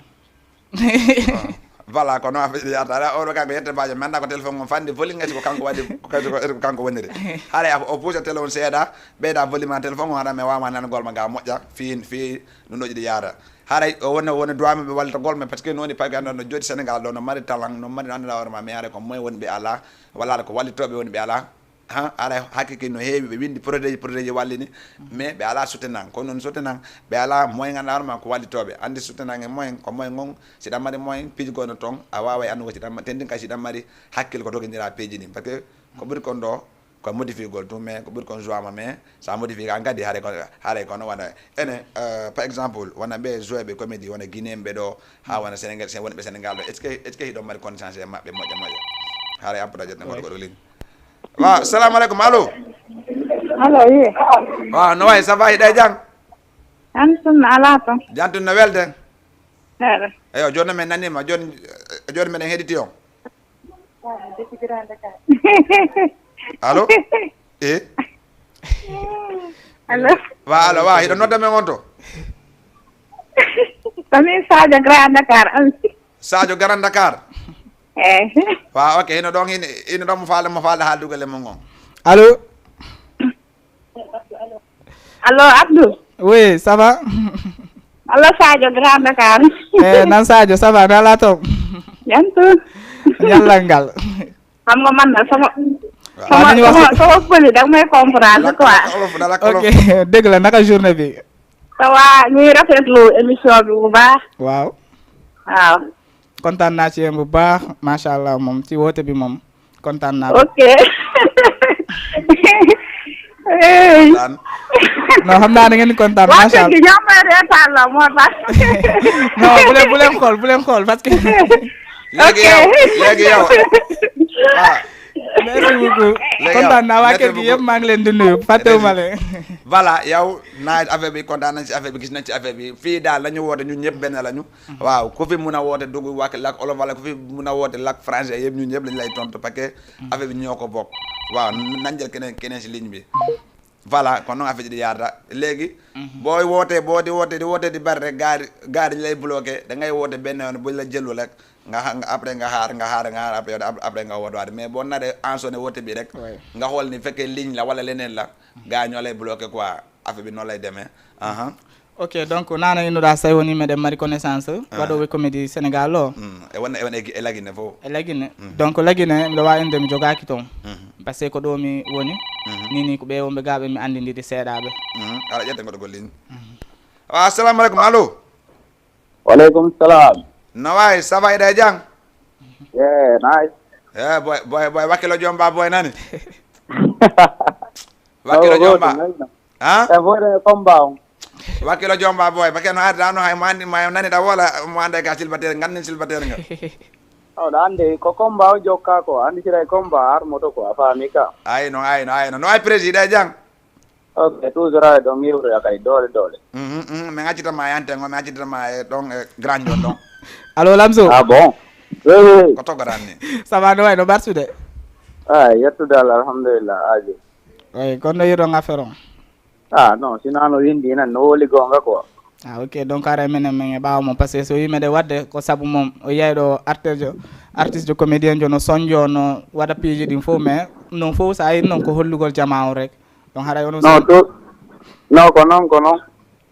Voilà, ko non affaire yaata. Ala oɗo kanko yette baajo, mi annda ko téléphone on fanndi volume, est-ce que ko kanko waɗi, ko kanko, est-ce que ko kanko woniri? Haray a o puusa télé on seeɗa, ɓeyda volume an téléphone on, haɗa mi wawa nanugol ma ga moƴƴa, fii, fii nunoji ɗi yaata. Haray o wona, wona droit men ɓe wallitagol men, parce que non woni pagi anndo no jooɗi Sénégal ɗo, no mari talent, no mari annda hoore ma, mais haray ko moyen woni ɓe ala, walla ko wallitooɓe woni ɓe ala. Ha, ara hakkiki no heewi, ɓe windi projet, projet wallini, mais ɓe alaa soutenant. Kono non soutenant, ɓe alaa moyen, ganduɗa hoore ma ko wallitooɓe. Andi soutenant e moyen, ko moyen ngon, si ɗan mari moyen, piiji gono ton, a waaway andugo si ɗan ma-, tendin kay si ɗan mari hakkil ko dogindira piiji ɗin. Parce que ko ɓuri kon ɗo, ko modifiegol tout, mais ko ɓuri kon joama, mais sa modifié an kadi haray ko, haray kono wona. Ene, euh, par exemple, wona ɓe joué ɓe comédie, wona Guinéen ɓe ɗo, ha wona Sénégal, sen wonɓe Sénégal ɗo. Est-ce que, est-ce que hiɗon mari connaissance e maɓɓe moƴƴa moƴƴa? Haray appuɗa jette ngoɗo goɗo ligne. Waaw, salamu aleykum, allo. Allo, wi. Waaw, no wayi, ça va, hiɗa e jam? An sunna alaa ton. Jam tun no welde. Neɗɗo. Eyo, jooni men naniima, jooni, jooni meɗen heɗiti on. Allo? Eh? Allo. Waaw, allo, waaw, hiɗo nodda men on to? Ko min Sadio Grand Dakar, an. Sadio Grand Dakar. Eh. Waaw, ok, hino ɗon, hino, hino ɗon mo faala, mo faala haaldugol e mon on. Allo? Allo, Abdou. Oui, ça va? Allo, Sadio Grand Dakar. Eh, nan Sadio, ça va? Nala to? Jam tun. Yalla ngal. Xam nga man na sama Waaw. sama Waaw, nañu wax sama si- sama pëli da nga may comprendre Lakk, quoi. lakk olof, da lakk olof. Ok, dëgg la, naka journée bi? Ça va, ñuy rafetlu émission bi bu baax. Waaw. Waaw. Kontaan naa ci yéen bu baax, macha allah, moom ci woote bi moom kontaan naa ko. Ok. Hey. Daan. Non, xam naa da ngeen di kontaan, Waa macha kër gi allah. ñoo may reetaan la moo tax. Non, bu leen, bu leen xool, bu leen xool, parce que Léegi yow, léegi yow. Ah, merci beaucoup. Léegi Kontaan yow, naa, waa merci kër gi beaucoup. Yëpp, maa ngi leen di nuyu, fàttewuma leen. Voilà, yow, naa affaire bi, kontaan nañ ci affaire bi, gis nañ ci affaire bi. Fii daal la ñu woote, ñun ñëpp benn la ñu. Waaw, ku fi mun a woote dugg wax lakk olof, wala ku fi mun a woote lakk français, yëpp ñun ñëpp lañ lay tontu, parce que affaire bi ñoo ko bokk. Waaw, nañ jël keneen, keneen si ligne bi. Voilà, kon noonu affaire ji di yaata léegi. Boo wootee, boo di wootee, di wootee di bari rek, gars yi, gars yi dañ lay bloqué, da ngay woote benn yoon, buñ la jëlu rek, nga xa-, nga, après nga xaar, nga xaar, nga xaar, après, après nga woote waat. Mais boo naree ensonné woote bi rek, Ouais. nga xool ni fekkee ligne la wala leneen la, gars yi ñoo lay bloqué quoi, affaire bi noonu lay demee. Aha. Ok, donc, nana innuɗa, so tawi woni meɗen mari connaissance, waɗooɓe comédie Sénégal o. Mm. E wonde, e wonde e, e Lagine fof. E Lagine. Donc, Lagine, miɗo waawi innude mi jogaaki toon. Parce que ko ɗo mi woni, ni, ni ko ɓe wonɓe gaaɓe mi anndindiri seeɗaaɓe. Mhm. Aɗa ƴetta goɗɗo golle ni. Wa, assalamu aleykum, allo. Waleykum salam. No wayi, ça va, hiɗa e jam? Yeah, nice. Eh, boy, boy, boy, wakkilo jom ba boy nani. Wakkilo jom ba. Ha? E boy de combat on. Wakkilo jom ba boy, parce que no arda no hay mo andi, mo nani da wala mo anda ka silbatere, ngandin silbatere nga. Oh, da ande ko combat o jokka ko, andi sira e combat ar moto ko, a faami ka. Ay no, ay no, ay no. No ay président jang. Ok, toujours ay ɗon yiwtoya kay doole doole. Mhm, mhm. Min accitama e anten o, min accitama e ɗon e grand on ɗon. Allo, Lamzo. Ah bon? Oui, oui. Ko togoɗan ni? Ça va, no wayi no barsude? Ah, yettude Allah, alhamdulillah, aji. Eyi, kono no yiɗon affaire on? Ah, non, si non no windi nan, no woli goonga quoi. Ah, ok, donc ara menen men e ɓaawo mo, parce que so wi meɗen waɗde ko sabu mom, o yiyay ɗo artiste, artiste comédien jo no sonjo, no waɗa piiji ɗin fof, mais non fof so a yi non ko hollugol jama on rek. Donc haray ono Non, tout, non, ko non, ko non.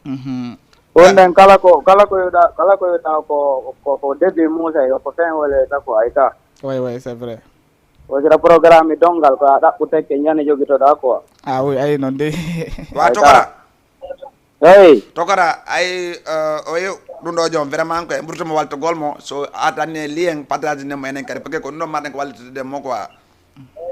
Mhm. Wonɗen kala ko, kala ko yoɗa, kala ko yoɗa ko, ko, ko début Moussa, yo ko fin wole ta ko ay ta. Oui, oui, c'est vrai. O sira programme dongal ko a ɗaɓɓu tekke ñande jogitoɗa quoi. Ah oui, ayi non de. Wa tokora. Hey, Tokora, ay, euh, o yew, ɗum ɗo jom, vraiment ko e ɓurtuma waltogol mo, so a tanni lien, partage ne mo enen kadi, parce que ko ɗum ɗo marɗen ko wallitude mo quoi.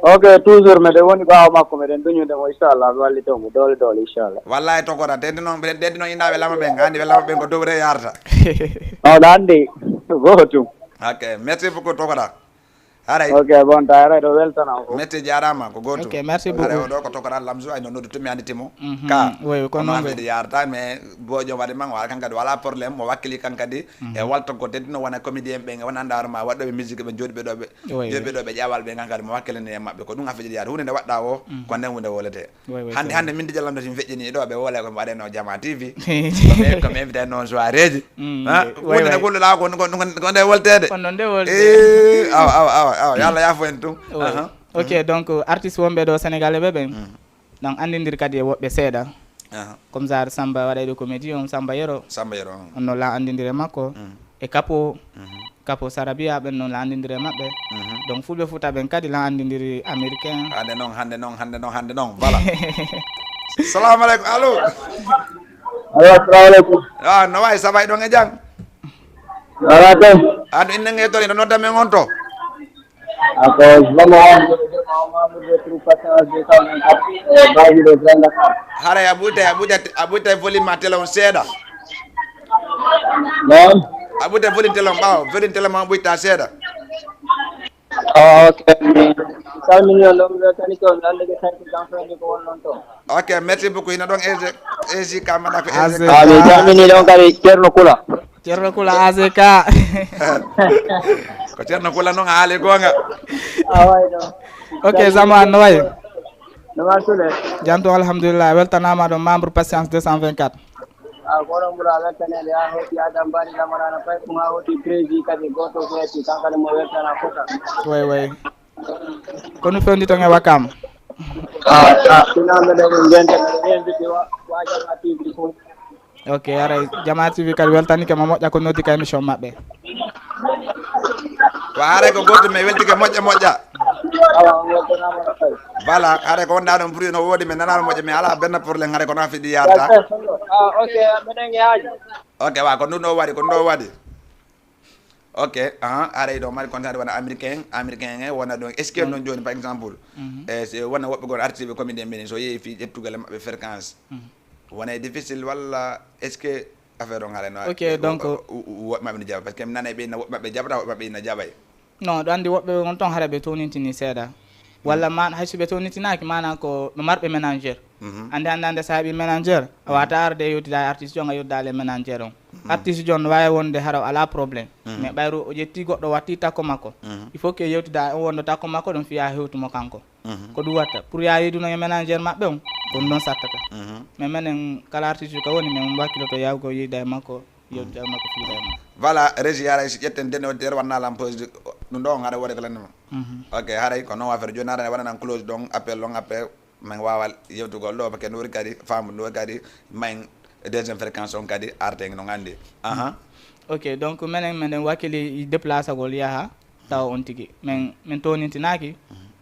Ok, toujours meɗen woni ɓaawo makko, meɗen duñude mo, inchallah, mi wallito mo doole doole, inchallah. Wallahi tokora, tenti noon, tenti noon innaɓe lama ɓen, andi ɓe lama ɓen ko dowre yarata. On andi, gootum. Ok, merci beaucoup tokora. Haray. Ok, bon, ta haray ɗo weltanam ko. Mette jaaraama, ko gootum. Ok, merci beaucoup. Haray o ɗo ko tokoral lamzu, ay no noddu tumi andi timo. Mhm. Ka. Oui, ko non woni. Yaarta, mais bo jom wadi man, wala kan kadi wala problème, mo wakkili kan kadi, e walto ko tedduno wona comédien ɓe, wona andaaro ma, waɗɗo ɓe musique ɓe, jooɗi ɓe ɗo ɓe, oui, jooɗi ɓe ɗo ɓe ƴawal ɓe kan kadi, mo wakkilani e maɓɓe. Ko ɗum affaire yaar, hunde nde waɗɗa o, ko nden hunde wolete. Oui, oui, hannde, c'est hannde vrai. Min Dj Lamine Tine feƴƴini ɗo, ɓe wole ko mi waɗeno Jama T V. Ko mi, ko mi invité noon soirée ji. Mm, ha? Oui, oui. Wonde ne golluɗa ko, ko, ko, ko nde woltede. Kono nde woltede. Eh, awa, awa, awa, awa. Yo Allah yaafo en tun. Oui. Aha. Ok, donc, artiste wonɓe ɗo Sénégal ɓe ɓen. Mm. Donc, anndindiri kadi e woɓɓe seeɗa. Aha. Comme genre Samba waɗay ɗo comédie on, Samba Yero. Samba Yero, on. On no la anndindiri e makko. Mm. E Capo. Mhm. Capo Sarabia, ɓen non la anndindiri e maɓɓe. Mhm. Donc, Fulɓe Fuuta ɓen kadi la anndindiri américain. Hannde non, hannde non, hannde non, hannde non. Voilà. Salamu aleykum. Allo. Allo, assalamu aleykum. Ah, no wayi, ça va, ɗon e jam? Wala tan. Ah, no inne nge to, no nodda men on to? Ako Zama on, Mamadou Retro Passage de Saint vingt-quatre, eh, Baguilé, Grand Dakar. Haray a ɓuytay, a ɓuytay, a ɓuytay volume ma télé on seeɗa. Non. A ɓuytay volume télé on ɓaawo, volume télé ma on ɓuyta seeɗa. Oh, ok. Salmini on, ɗon weltani ko, nande ke sanki ganfani ko won non to. Ok, merci beaucoup. Ina ɗon A Z K, mana ko A Z K. A Z K. Ah, mi salmini ɗon kadi Ceerno Kula. Ceerno Kula A Z K. Ko Ceerno Kula non a haali goonga. Ah, way ɗon. Ok, Zama, no wayi? No wayi, Sule? Jam to, alhamdulillah. Weltanaama ɗon membre Patience deux cent vingt-quatre. Ah, ko oɗon ɓura weltaneede haa hewti Adam Bari Lamarana Faye, ɗum haa hewti Prési kadi gooto ko hetti, kanko ne mo weltana fota. Way, way. Ko no fewndi ton e Wakam? Ah, ah, sinan mbeɗa ɗum ndenta, mbeɗa invité wa-, wa Jama T V fof. Ok, haray Jama T V kadi weltanike mo moƴƴa ko noddi ka émission maɓɓe. Wa haray ko gootum, mi weltike moƴƴa moƴƴa. Awa, on weltanaama no feewi. Voilà, haray ko wonɗaa ɗon pour no woodi, mi nanaano moƴƴa, mi alaa benn problème, haray ko non fiɗi yarta. Ah, ok, mbeɗen e haaju. Ok, wa, ko ɗum ɗo waɗi, ko ɗum ɗo waɗi. Ok, aha, haray ɗo mari kontaade wona américain, américain en, wona ɗon. Est-ce que non jooni, par exemple, eh, si wona woɓɓe goo artiste ɓe comédien ɓe ni, so yehi fii ƴettugol e maɓɓe fréquence, wona e difficile walla est-ce que affaire on haray no? Ok, donc, woɓɓe maɓɓe no jaɓa, parce que mi nanay ɓe na woɓɓe maɓɓe jaɓata, woɓɓe maɓɓe ina jaɓay. Non, ɗo anndi woɓɓe on ton hara ɓe townintini seeɗa. Walla man, hay so ɓe townintinaaki, maanaam ko ɓe marɓe manager. Anndi hannde hannde so a heɓi manager, a waata arde yewtida e artiste on, a yewtida e manager on. Artiste on no waawi wonde hara o alaa problème. Mais ɓayru o ƴetti goɗɗo watti takko makko. Il faut que yewtida e on wonɗo takko makko ɗum fiya hewtu mo kanko. Ko ɗum watta. Pour ya yewtuno e manager maɓɓe on, ko ɗum ɗon sattata. Mais menen kala artiste ka woni, men wakkiloto yawgo yida e makko, yewtida e makko, fiida e makko. Voilà, Régie, haray si ƴetten dene o der wanna lam pause, ɗum ɗo on haray wore kala nima. Ok, haray ko non affaire jooni haray wona nan close ɗon appel, ɗon appel, men waawa yewtugol ɗo, parce que no wori kadi, faamu no wori kadi, men deuxième fréquence on kadi arten non anndi. Aha. Ok, donc menen, menen wakkili déplacagol yaha, tawa on tigi. Men, men townintinaaki,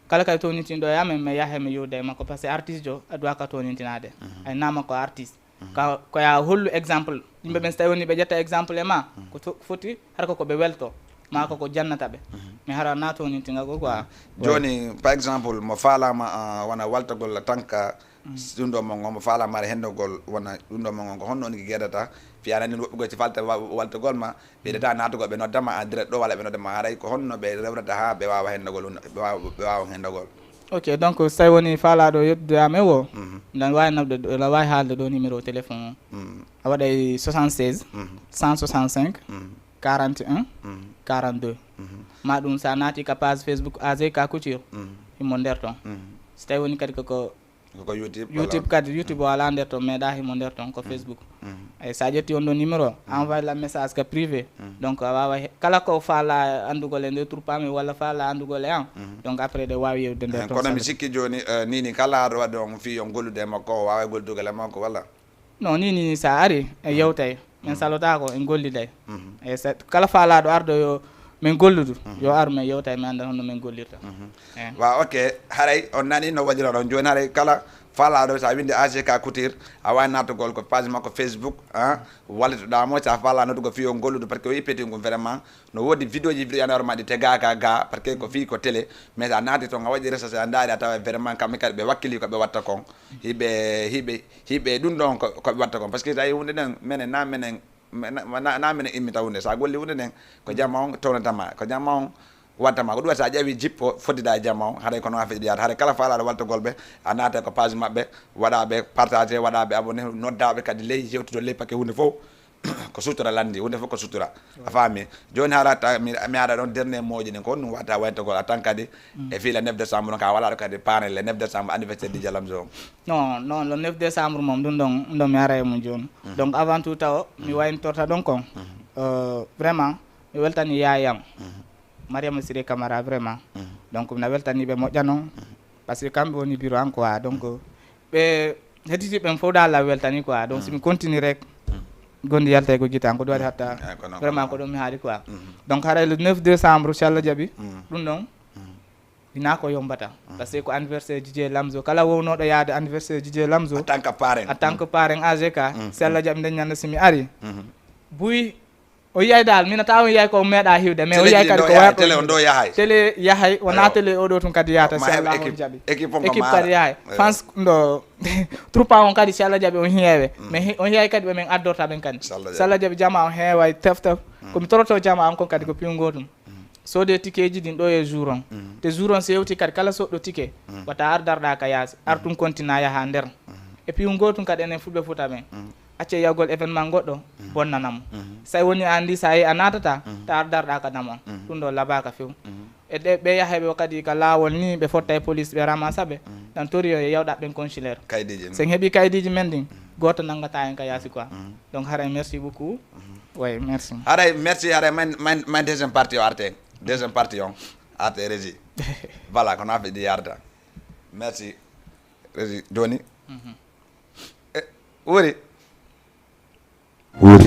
kala kadi townintinɗo e amen, men yaha men yewda e makko, parce que artiste jo, a duwa ka townintinade. Ay nama ko artiste. Ka, ko ya hollu exemple. Yimɓe ɓen so tawi woni ɓe ƴetta exemple e ma, ko to-, foti, hara ko, ko ɓe welto, ma ko, ko jannata ɓe. Mi hara na townintinga ko quoi. Jooni, par exemple, mo faalaama, ah, wona waltagol tanka, ɗum ɗo mo ngon, mo faalaama hara hendagol, wona ɗum ɗo mo ngon, ko honno on geɗata? Fiyana ni woɓɓe goo si falta wa-, waltagol ma, ɓe yiɗata naatugol, ɓe nodda ma en direct ɗo, walla ɓe nodda ma haray, ko honno ɓe rewrata haa ɓe waawa hendagol, ɓe waawa, ɓe waawa hendagol? Ok, donc, so tawi woni faalaaɗo yettude am e wo, ɗan waawi naɓde ɗo, ɗan waawi haalde ɗo numéro téléphone o. A waɗay soixante-seize, cent soixante-cinq, quarante et un, quarante-deux. Ma ɗum, so a naati ka page Facebook A Z K Couture, himo nder ton. So tawi woni kadi ko, ko Ko, ko YouTube, YouTube wala? Kadi, YouTube o alaa nder ton, meeɗaa himo nder ton, ko Facebook. Eyi, so a ƴetti on ɗo numéro, a envoy la message ka privé. Donc, a waawa he-, kala ko faala anndugol e nder Turpami walla faala anndugol e an. Donc, après, ɗe waawi yewde nder ton. Kono mi sikki jooni, eh, Nini, kala aɗo waɗi on fii on gollude e makko, o waawa gollugol e makko, walla? Non, Nini, so a ari, en yewtay. Men salotaako, en golliday. E sa-, kala faalaaɗo ardo yo men golludu, yo ar men yewta, men annda honno men gollirta. Eh. Waaw, ok. Haray on nani no waɗiroɗon. Jooni haray kala faalaaɗo, so a winndi A Z K Couture, a waawi naatugol ko page makko Facebook, ah, wallitoɗaa mo, so a faalaa noddugo fii on golludu, parce que o yippiti ngun vraiment, no woodi vidéo ji, vidéo yana ma ɗi tegaaka ga, parce que ko fii ko télé, mais so a naati ton, a waɗi recherche, a ndaari, a tawa vraiment kamɓe kadi ɓe wakkili ko ɓe watta kon. Hiɓe, hiɓe, hiɓe ɗum ɗon ko, ko ɓe watta kon. Parce que tawi huunde nden, menen na menen, na, na, na menen immita huunde. So a golli huunde nden, ko jamma on townata ma. Ko jamma on, Wonta ma ko ɗum waɗi, so a ƴeewi jippo foddidaa e jama on, haray ko non affaire ɗi yaata. Haray kala faalaaɗo waltogol ɓe, a naata ko page maɓɓe, waɗa ɓe partager, waɗa ɓe abonné, nodda ɓe kadi ley, yewtude ley paquet huunde fof. Ko sutura lanndi, huunde fof ko sutura. A faami? Jooni hara ta-, mi, mi ara ɗon dernier mot ji ɗin, ko honɗum waɗata waytogol a tan kadi, e fii le neuf décembre, ka wala ɗo kadi parrain le neuf décembre anniversaire D J Lamzo on. Non, non, le neuf décembre moom, ɗum ɗon, ɗum ɗon mi ara e mum jooni. Donc, avant tout taw, mi wayntorta ɗon kon. Euh, vraiment, mi weltani yaayam. Mariama Siré Camara, vraiment. Donc, mi na weltani ɓe moƴƴa non. Parce que kamɓe woni bureau an, quoi. Donc, ɓe hedditi ɓen fof daal la weltani, quoi. Donc, si mi continue rek, gondi yalta e ko gita an, ko ɗum waɗi hatta. Eh, ko non, vraiment, ko non. Ko ɗum mi haali, quoi. Donc, haray le neuf décembre, si Allah jaɓi, ɗum ɗon, hinaa ko yombata. Parce que ko anniversaire D J Lamzo. Kala wownooɗo yaade anniversaire D J Lamzo. En tant que parrain. En tant que parrain A G K, si Allah jaɓi nden ñande si mi ari. Buy O yiyay daal, mina tawa o yiyay ko meeɗa hiwde, mais o yiyay kadi ko warɗo télé on ɗo yahay. Télé yahay, wona télé o ɗo tun kadi yahata, si Allah on jaɓi. Équipe kadi yahay. Fans ndo, troupe on kadi, si Allah jaɓi, on hiyewe. Mais hi-, on hiyay kadi ɓe men addorta ɓen kadi. Si Allah jaɓi, jama on heeway tef tef. Ko mi toroto jama on kon kadi ko piwngo ɗum. Soodee tikeeji ɗin ɗo e jour on. Te jour on si hewti kadi kala soɗɗo tike, wata ar darɗa ka yaasi. Ar tun kontina yaha nder. E piwngo ɗum kadi enen Fulɓe Fuuta ɓen. Accee yahugol événement goɗɗo, bonnana mo. Sa woni a anndi sa yehi a naatata, ta ar darɗa ka dam on. Ɗum ɗo labaaka few. E ɗe, ɓe yahayɓe o kadi ka laawol ni, ɓe fotta e police, ɓe ramasa ɓe. Ɗan tori yo e yawɗa ɓen consulaire. Kaydiiji. Sen heɓi kaydiiji men ɗin, gooto nanngata en ka yaasi quoi. Donc haray merci beaucoup. Ouais, merci. Haray, merci, haray, man, man, man deuxième partie o arte. Deuxième partie on arte, Régie. Voilà, kono affaire ɗi yarda. Merci, Régie. Jooni. Eh, Wuri. Wuri.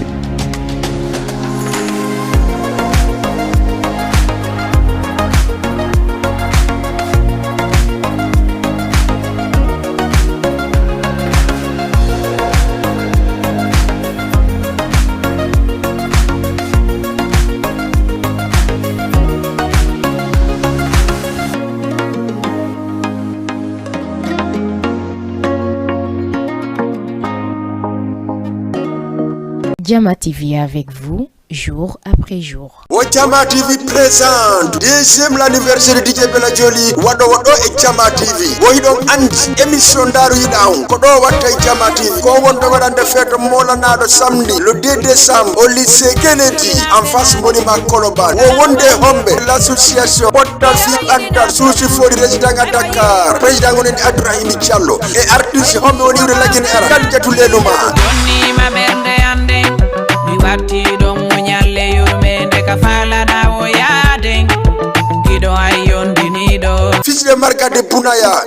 Jama T V avec vous, jour après jour. Wo Jama T V présente deuxième l'anniversaire D J Bella Jolly, waɗoowo ɗo e Jama T V. Wo hiɗon anndi émission Ndaaru Yiɗa On, ko ɗo watta e Jama T V. Ko wonta waɗande feeto moolanaaɗo samedi, le deux décembre, au lycée Kennedy, en face monument Colobane. Wo wonde e homɓe, l'association Pottal Fii Ɓantal, Suusi Fori, résident à Dakar. Président woni Abdourahim Diallo. E artiste homɓe woni iwde Lagine Ara, Kadijatu Leluma. Jonnii ma ɓernde an nden, mi wartii ɗon muñal e yurmeende ka faalaɗaa o yaaden. Giɗo ay yondiniiɗo. Fils de Marga de Bunaya.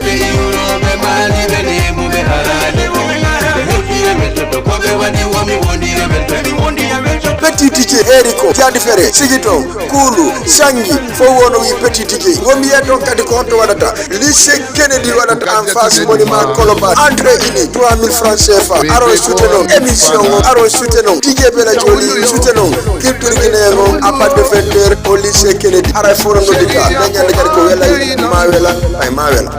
Petit D J Eriko, Jaadi Fere, Sigito, Kuulu, Sangi, fof wono wi Petit D J. Womi yiyee toon kadi ko honto waɗata. Lycée Kennedy waɗata en face monument Colobane. Entrée unique, trois mille francs C F A. Aron soutenon émission on, aron soutenon D J Bella Jolly, soutenon culture guinéen on à partir de vingt heures au lycée Kennedy. Haray fof no noddita. Nden ñande kadi ko welay, ma wela, ay ma wela.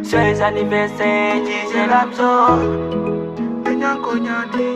Joyeux anniversaire, D J Lamzo.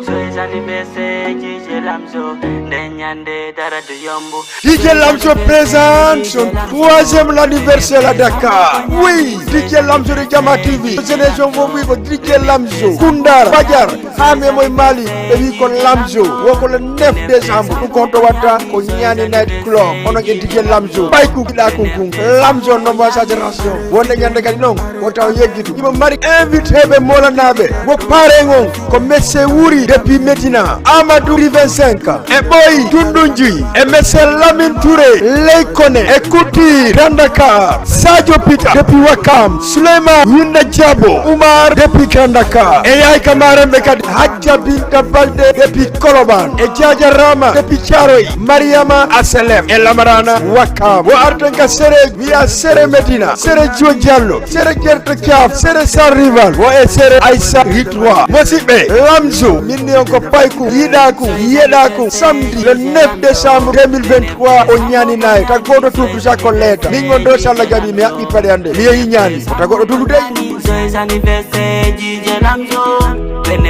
Joyeux anniversaire, D J Lamzo. Nde ñande dara du yomb. D J Lamzo présente son troisième anniversaire à Dakar. Oui, D J Lamzo de Jama T V. Génération fof wi ko D J Lamzo. Kundar, Bajar, Haami e moy Mali, ɓe wi ko Lamzo. Wo ko le neuf décembre. Ɗum ko honto watta ko Ñaani Night Club. Onon e D J Lamzo. Ɓay kukiɗa kun kun. Lamzo non mo sa génération. Wonde ñande kadi non, wota o yeggitu. Himo mari invité ɓe molanaaɓe. Wo parrain on ko Monsieur Wuri depuis Médina. Amadou Ri vingt-cinq. E Ɓoy Dundunji. E Monsieur Lamine Touré. Ley Kone. E Couture. Grand Dakar. Sadio Pita depuis Wakam. Souleymane Yinda Diabo. Oumar depuis Grand Dakar. E yaay ka maarenɓe kadi Hadja Binta Balde depuis Colobane. E Diadia Rama depuis Thiaroye. Mariama Aselem. E Lamarana Wakam. Wo arten ka sere wiya sere Medina. Sere Djo Diallo. Sere Jerto Thiaf. Sere Sans Rival. Wo e sere Aïssa Ritwa. Mosiɓɓe, Lamzo, min ni on ko payku, yiɗaaku, yeɗaaku. Samedi le neuf décembre deux mille vingt-trois, on ñaani nayi. Ta gooto tuutu sakko leeta. Min on ɗo, si Alla jaɓi, mi haɓɓi paɗe an ɗe. Mi yehi ñaani. Ko ta goɗɗo tuutu dey.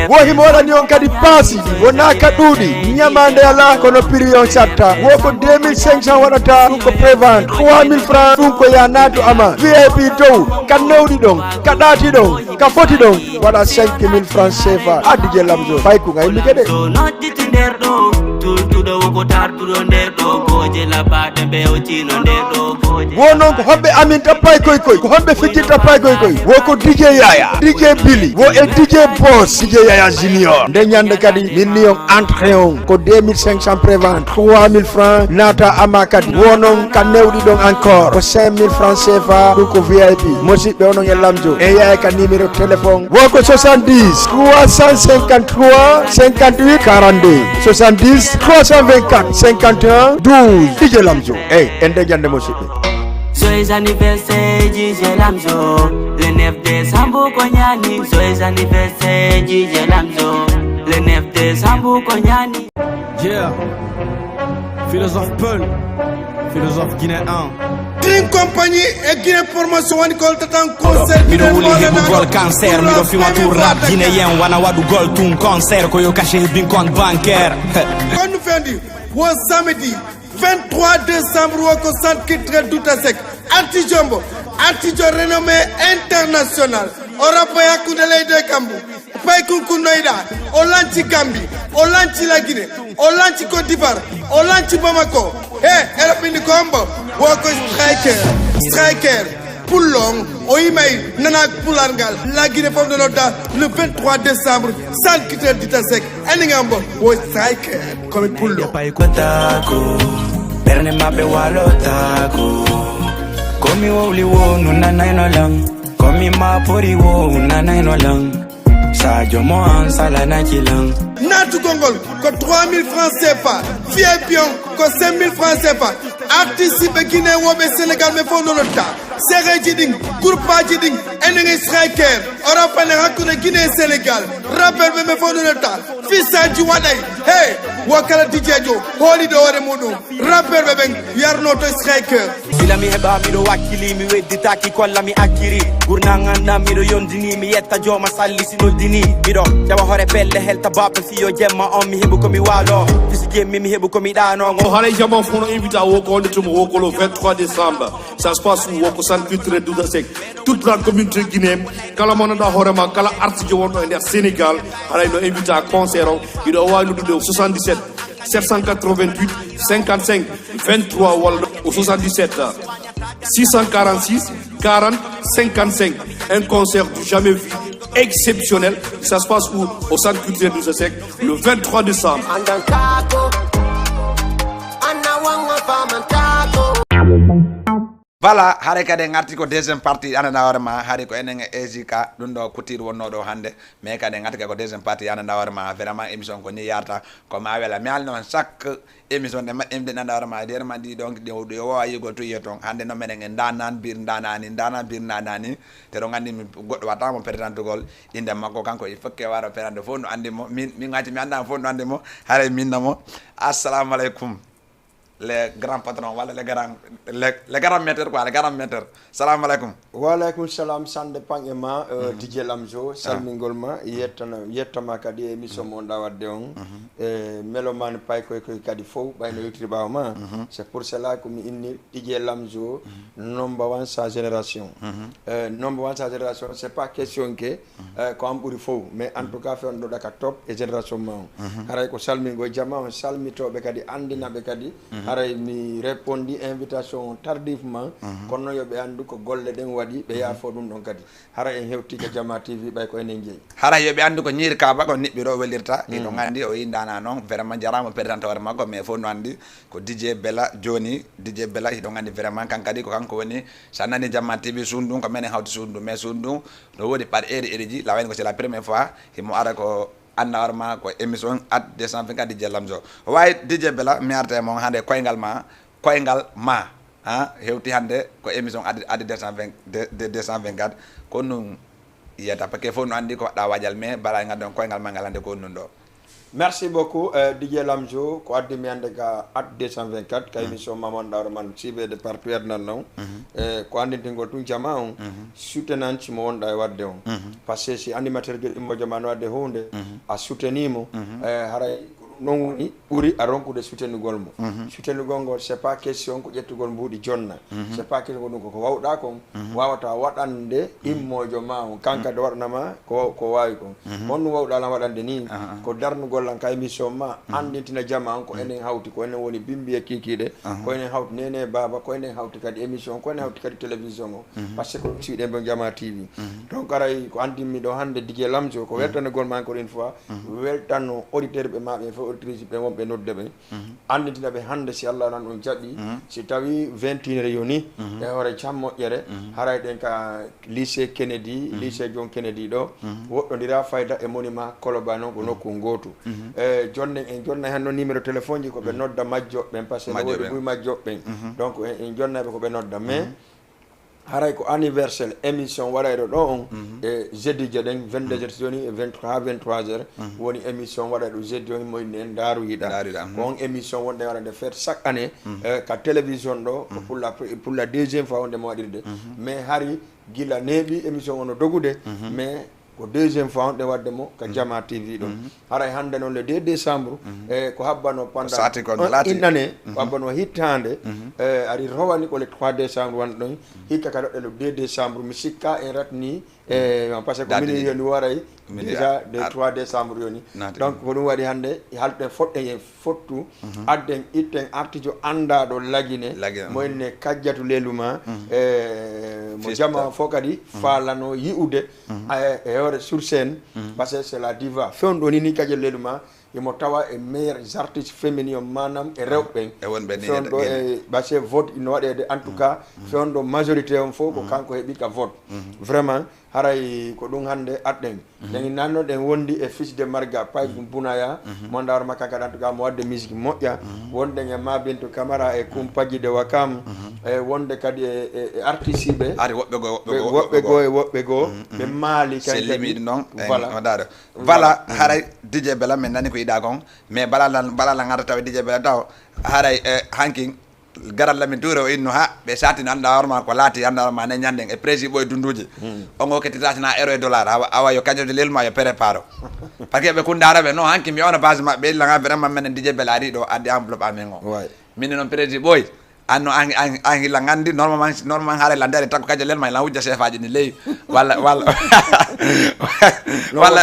Wo himo waɗani on kadi paasi. Wonaa ka ɗuuɗi. Ñamaande alaa, kono prix on satta. Wo ko deux mille cinq cents waɗata, ɗum ko prévente. Trois mille francs, ɗum ko ya naatu ama. V I P dow, ka newɗi ɗon, ka ɗaati ɗon. Ka foti ɗon, waɗa cinq mille francs C F A. A D J Lamzo, payku nga yimɓe kede. So nodditi nder ɗo, tultuɗo woko tartuɗo nder ɗo, gooje laɓaaɗe mbe o tino nder ɗo, gooje. Wo non ko hoɓɓe amin ta paykoy koy, ko hoɓɓe fijjirta paykoy koy. Wo ko D J Yaya, D J Billy, wo e D J Boss, D J Yaya Junior. Nde ñande kadi, min ni on entrée on, ko deux mille cinq cents prévente, trois mille francs, naata ama kadi. Wo non ka newɗi ɗon encore, ko cinq mille francs C F A, ɗum ko V I P. Musidɓe, onon e Lamzo, en yahay ka numéro téléphone. Wo ko soixante-dix, trois cent cinquante-trois, cinquante-huit, quarante-deux. Soixante-dix, trois cent vingt-quatre, cinquante et un, douze. D J Lamzo. Ey, en de jande, musidɓe. Joyeux anniversaire, D J Lamzo. Le neuf décembre, ko ñaani. Joyeux anniversaire, D J Lamzo. Le neuf décembre, ko ñaani. Yeah. Philosophe Peul, philosophe guinéen. Dream Company e Guinée Promotion woni ko holtata on concert. Miɗo wuli heɓugol cancer, miɗo fiwa tout rap guinéen, wana waɗugol tun concert, ko yo cachet hebbin compte bancaire. Kon no fendi, wo samedi vingt-trois décembre, wo ko centre culturel Douta Seck. Artijo mbo, artijo renommé international. O rappa e hakkunde leydi e kammu. Pay kunkunnoyɗaa, o lanci Gambie, o lanci La Guinée, o lanci Côte d'Ivoire, o lanci Bamako. He, eɗo ɓindi ko hombo? Wo ko Striker. Striker. Pullo on, o yimay nanaak pular ngal. La Guinée fof no nodda le vingt-trois décembre, centre culturel Douta Seck. Enen ngambo, wo Striker. Komi pullo. Pay ko taako, ɓernde maɓɓe walotaako. Komi wowli wo nunanayno lan. Komi mapori wo nunanayno lan. Sadio mo an salanaki lan. Naatugol ngol ko trois mille francs C F A, V I P on ko cinq mille francs C F A. Artiste ɓe Guinée woɓe Sénégal ɓe fof no notta. Sereji ɗin, groupe aji ɗin, enen e Striker, o rappane hakkunde Guinée e Sénégal. Rappeur ɓe ɓe fof no notta. Fisaji waɗay, hey, wo kala D J jo, hooliɗo hoore muɗum. Rappeur ɓe ɓen yarno to Striker. Gila mi heɓa miɗo wakkili, mi wedditaki kolla mi akkiri. Gurnan an nan miɗo yondini, mi yetta jooma salli si noddini. Miɗo jaɓa hoore pelle helta bappe fiyo jemma on, mi heɓu ko mi waalo. Fisi jemmi mi heɓu ko mi ɗaano. O haray jama fof no invita wo ko wonde tuma wo ko le vingt-trois décembre. Ça se passe où? Wo ko centre culturel Douta Seck. Toute la communauté guinéenne, kala mo nanda hoore ma, kala artiste wonɗo e nder Sénégal, haray no invita concert o. Hiɗo waawi noddude o soixante-dix-sept sept cent quatre-vingt-huit cinquante-cinq vingt-trois walla au soixante-dix-sept six cent quarante-six quarante cinquante-cinq. Un concert du jamais vu, exceptionnel. Ça se passe où? Au centre culturel Douta Seck, le vingt-trois décembre. Voilà, haray kadi en arti ko deuxième partie, anndanɗaa hoore ma, haray ko enen e A J K, ɗum ɗo couture wonnoo ɗo hannde, mais kadi en arti kadi ko deuxième partie, anndanɗaa hoore ma, vraiment émission ko ni yarata, ko ma wela, mi haalno on chaque émission ɗe ma, ɗe anndanɗaa hoore ma, ɗe ma ɗi ɗon, ɗe, ɗe wowa yigol to yiya ton, hannde no menen en ndanan, bir ndanani, ndanan, bir ndanani, te ɗon anndi mi goɗɗo wata mo pertantugol innde makko, kanko il faut que waro perante fof no anndi mo, min, min ngati mi anndaa fof no anndi mo, haray min no mo, assalamu aleykum. Les grands patrons, walla les grands, les, les grands metteurs quoi, les grands metteurs. Salam alaikum. Wa alaikum salam, ça dépend e ma, euh, D J Lamzo, salmingol ma, yettana, yettama kadi e émission mo wonɗa wadde on. E mélomane pay koy koy kadi fow, ɓayno yewtiri ɓaawo ma. C'est pour cela ko mi inni D J Lamzo, number one sa génération. Euh, number one sa génération, c'est pas question que Euh, ko an ɓuri fow, mais en tout cas, fewndo ɗaka top e génération ma on. Haray ko salmingo jama on, salmitoɓe kadi, andinaɓe kadi. Haray mi répondi invitation on tardivement, kono yo ɓe andu ko golle ɗen waɗi, ɓe yaafo ɗum ɗon kadi. Haray en hewti ka Jama T V, ɓay ko enen jeyi. Haray yo ɓe andu ko ñiiri kaaba ko niɓɓiro welirta, hiɗon andi o yindana non, vraiment jarama présenté hoore makko, mais fof no andi ko D J Bella joni, D J Bella hiɗon andi vraiment kan kadi ko kanko woni, sa nani Jama T V suudu ndun, ko menen hawti suudu ndun, mais suudu ndun, no woodi par heure, heure ji, la wayno ko c'est la première fois, himo ara ko annda hoore ma ko émission at deux cent vingt-quatre D J Lamzo. Way D J Bella, mi arta e mon hande koyngal ma, koyngal ma, ha, hewti hande ko émission at, at deux cent vingt, de, de deux cent vingt-quatre, ko ɗum yiyata, parce que fof no anndi ko waɗɗa waajal, mais bara ngal ɗon koyngal ma ngal hannde ko ɗum ɗo. Merci beaucoup, euh, D J Lamzo, ko addi mi hannde ka at deux cent vingt-quatre, ka émission Maman Daaro Man, suivre de partout aduna non. Eh, ko anndintingol tun jama on, soutenance mo wonɗa e waɗde on. Parce que si animateur gel immo jama no waɗde huunde, a soutenir mo, eh, haray ko ɗum ɗon woni ɓuri a ronkude soutenugol mo. Soutenugol ngol, c'est pas question ko ƴettugol mbuuɗi jonna. C'est pas question ko ɗum ko, ko wawɗa kon, wawata waɗande immoojo ma on. Kanka de waɗanama ko, ko waawi kon. Honɗum wawɗa lan waɗande ni? Ko darnugol lan ka émission ma, anndintina jama on ko enen hawti, ko enen woni Bimbi e Kikiiɗe, ko enen hawti Nene e Baaba, ko enen hawti kadi émission, ko enen hawti kadi télévision o. Parce que ko ɗum siɗen ɓe Jama T V. Donc, aray ko anndinmi ɗo hannde, D J Lamzo, ko weltanugol ma encore une fois, weltano auditeur ɓe ma ɓe fof, auditrice ɓe wonɓe nodde ɓe. Anndintina ɓe hannde, si Allah nan on jaɓi, si tawi vingt et une heures yoni, e hoore can moƴƴere, haray ɗen ka lycée Kennedy, lycée John Kennedy ɗo, woɗɗondira fayda e monument Colobane on ko nokku ngootu. E jonnen en jonnay hanno numéro téléphone ji ko ɓe nodda majjoɓe ɓen, parce que no woodi buy majjoɓe ɓen. Donc, en, en jonnay ɓe ko ɓe nodda. Mais, haray ko anniversaire émission waɗayɗo ɗo on, e jeudi je ɗen, vingt-deux heures si woni e vingt-trois, vingt-trois heures, woni émission waɗayɗo jeudi on, mo inne Ndaaru Yiɗa. Ndaaru Yiɗa, ko on émission wonɗen waɗande fête chaque année, eh, ka télévision ɗo, ko pour la, pour la deuxième fois wonɗen mo waɗirde. Mais hari gila neeɓi émission on no dogude, mais ko deuxième fois wonɗen waɗde mo ka Jama T V ɗo. Haray hannde non le deux décembre, eh, ko habbano pendant une année, ko habbano hittaande, eh, ari rowani ko le trois décembre wonɗen ɗon, hikka ka ɗo le deux décembre, mi sikka en ratni, eh, parce que ko minin yoni waray déjà le trois décembre yoni. Donc, ko ɗum waɗi hannde, halten foɗɗen e fottu, adden itten artijo anndaɗo Lagine, mo inne Kajjatu Leluma, eh, mo jama fof kadi faalano yi'ude, eh, e hoore sur scène, parce que c'est la diva. Fewndo ni ni Kajjatu Leluma, imo tawa e meilleurs artistes féminins, maanaam e rewɓe ɓen. E wonɓe ni fewndo e, parce que vote ino waɗeede, en tout cas, fewndo majorité on fof ko kanko heɓi ka vote. Vraiment, haray ko ɗum hannde adden. Nden nanno ɗen wondi e fils de Marga, Pay Bunaya, mo ndawar makka kadi, en tout cas, mo wadde musique moƴƴa. Wonɗen e Ma Bintu Camara e Kumpaji de Wakam, e wonde kadi e, e, e artiste ɓe. Ari woɓɓe goo, woɓɓe goo, woɓɓe goo e woɓɓe goo. Ɓe maali kan kadi. Limiɗi noon, voilà. Voilà, haray D J Bella, min nani ko yiɗa kon, mais bala lan, bala lan ngata tawa D J Bella taw, haray, eh, hankin, garal Lamin Touré o inno ha, ɓe satino annda hoore ma ko laati, annda hoore ma ne ñanden e prési ɓoy dunduji. On o kettitasina euro e dollar, awa, awa yo kañum de lelma yo préparo. Parce que ɓe kundara ɓe, non, hanki mi ona base maɓɓe, illa nga vraiment menen D J Bella ari ɗo, addi enveloppe amen o. Min non prési ɓoy, An no an, an, an hila ngandi, normalement, normalement haala la ndere takko kaja lelma la wujja sefaji ni ley. Walla, walla. Walla.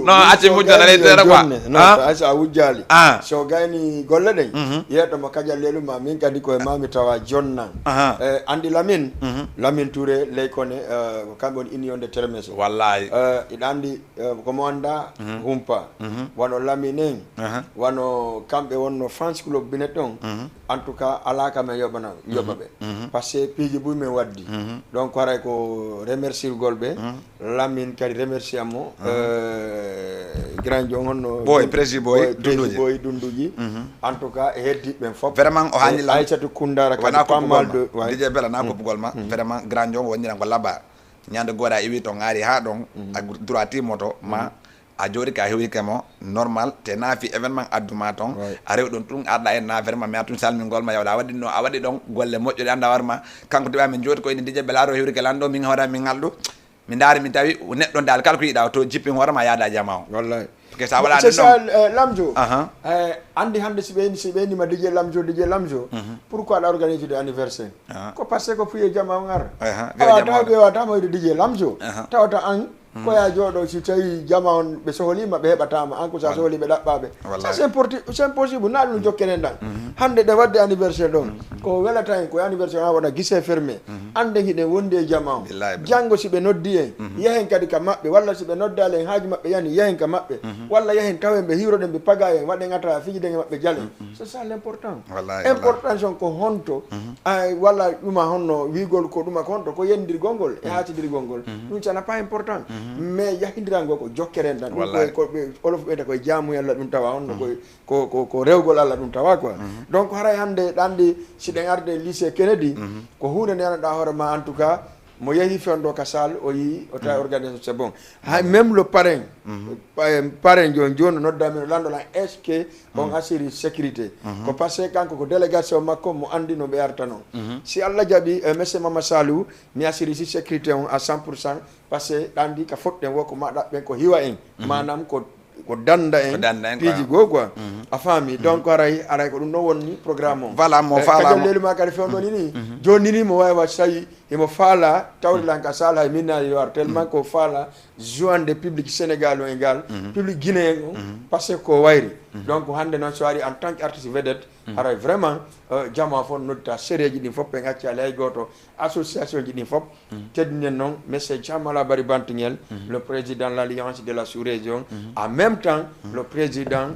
No, acci wujja na ley tere quoi. No, acci a wujjali. Ah. So gayni golle ɗen, yeto mo kaja leluma, min kadi ko e mami tawa jonnan. Aha. Eh, andi Lamin, Lamin Touré ley kone, eh, ko kamɓe woni union de termes. Wallahi. Eh, iɗa andi, eh, ko mo anda, humpa. Wano Lamin en, wano kamɓe wonno fans club bine ton. En tout cas, alaa ka men yoɓana, yoɓa ɓe. Parce que piiji buy men waddi. Donc, haray ko remercirgol ɓe. Lamin kadi remercier mo. Euh, grand John honno Boy, Dun-, Prési Boy, Boy, Prési Dunduji. Boy Dunduji. En tout cas, e heddi ɓen fof. Vraiment, o haani lan. Aïssatou Koundara kadi wona ko pas mal de, ouais. D J Bella na ko bugol ma. Vraiment, grand John wonira ko laba. Ñande goora iwi ton ari ha ɗon, a droit timoto ma. A jooɗike, a hewrike mo normal, te naafi événement adduma ton, a rewi ɗon tun arɗa en na vraiment, mi attun salmingol ma, yawɗa a waɗi no, a waɗi ɗon golle moƴƴuɗe, anda war ma, kanko tiɓa min jooɗi ko ina D J Bella o hewrike lan ɗo, min hoore min ngalɗu, mi ndaari mi tawi neɗɗo dal kala ko yiɗa to jippin hoore ma yaada jama o. Wallahi. Parce que sa wala c'est ça, euh, Lamzo. Aha. Euh, andi hande si ɓe, si ɓe ni ma D J Lamzo, D J Lamzo, pourquoi aɗa organiser de anniversaire? Aha. Ko parce que ko puye jama on ar. Aha. Awa taw ɓe wata mo D J Lamzo. Aha. Tawata an Ko ya jooɗo, si tawi jama on ɓe sohliima, ɓe heɓataama. An ko sa sohli ɓe ɗaɓɓa ɓe. Ça, c'est impossible. Na ɗum jokkenen ɗan. Hannde ɗe waɗde anniversaire ɗon. Ko welata en, ko anniversaire on waɗa guichet fermé. Annden hiɗen wondi e jama on. Janngo si ɓe noddi en, yahen kadi ka maɓɓe. Walla si ɓe noddaali en, haaju maɓɓe yani, yahen ka maɓɓe. Walla yahen tawen ɓe, hiwroɗen ɓe, paga en, waɗen ata, fijiden e maɓɓe, jalen. C'est ça l'important. Importance on ko honto, ay, walla ɗuma honno wiigol ko ɗuma ko honto, ko yendirgol ngol e haatindirgol ngol. Ɗum, ça n'a pas important. Mais yahindiral ngol ko jokkere en tan. Ɗum ko, ko ɓe, Olof ɓeyta koye jaamu Yalla ɗum tawa honno koye, ko, ko, ko rewgol Alla ɗum tawa quoi. Donc haray hannde ɗa anndi si ɗen arde lycée Kennedy, ko huunde nde annduɗaa hoore ma en tout cas, Mo yehi fewndo ka salle, o yii, o tawi organisation, c'est bon. Hay même le parrain, pa- parrain jooni jooni nodda min, o lanndo lan, est-ce que on assiri sécurité? Ko parce que kanko ko délégation makko, mo anndi no ɓe arta non. Si Alla jaɓi, eh, monsieur Mama Saliou, mi assiri si sécurité on à cent pour cent, parce que ɗan anndi ka foɗɗen wo ko ma ɗaɓɓen ko hiwa en, maanaam ko ko danda en piiji goo quoi. A faami? Donc haray haray ko ɗum ɗon woni programme on. Voilà, mo faala kajal leelu ma kadi fewndo ni ni. Jooni ni mo wawi wa sayi himo faala tawde lan ka salle, hay min naali yo ar, tellement ko faala joande public Sénégal o e ngal public guinéen o, parce que ko wayri. Donc hannde noon so ari en tant que artiste vedette, haray vraiment, euh, jamaa fof noddita, sereeji ɗin fof en accaali hay gooto, association ji ɗin fof. Teddinen noon monsieur Jamala Bari Bantingel, le président de l'Alliance de la sous-région, en même temps le président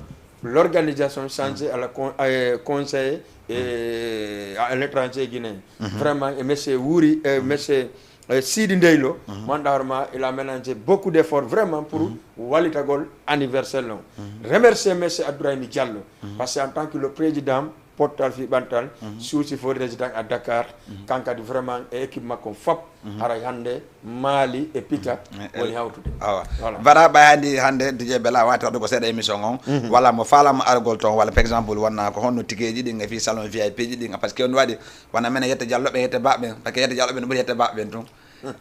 l'organisation santé à la con- euh, conseil et à l'étranger guinéen. Vraiment, et monsieur Wuri, euh, monsieur, euh, Sidi Ndeylo, mo anndaa hoore ma, il a mélangé beaucoup d'efforts vraiment pour wallitagol anniversaire non. Remercier monsieur Abdourahim Diallo, parce que en tant que le président pottal fii ɓantal, suusi fof résident à Dakar, kan kadi vraiment e équipe makko fof, haray hannde Mali e Pita woni hawtude. Awa. Voilà. Bara ɓay hannde, hannde D J Bella wata waɗugo seeɗa émission on, walla mo faalama argol toon, walla par exemple wonna ko honno tikeeji ɗin e fii salon V I P ji ɗin, parce que on waɗi wona menen yette Jallo ɓe, yette Ba ɓen, parce que yette Jallo ɓen no ɓuri yette Ba ɓen tun.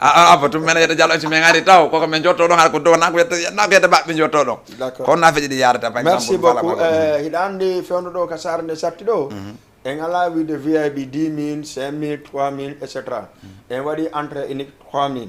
A, a, a, tum menen yette Jallo si men ari taw, koko men jotto ɗon, hara ko dow, na ko yette, na ko yette Ba ɓe jotto ɗon. D'accord. Kono na feƴi ɗi yarata, par merci exemple, beaucoup. Voilà, eh, hiɗa anndi fewndo ɗo ka saare nde satti ɗo, en alaa wiide V I P dix mille, cinq mille, trois mille, et cetera. En waɗi entrée unique trois mille.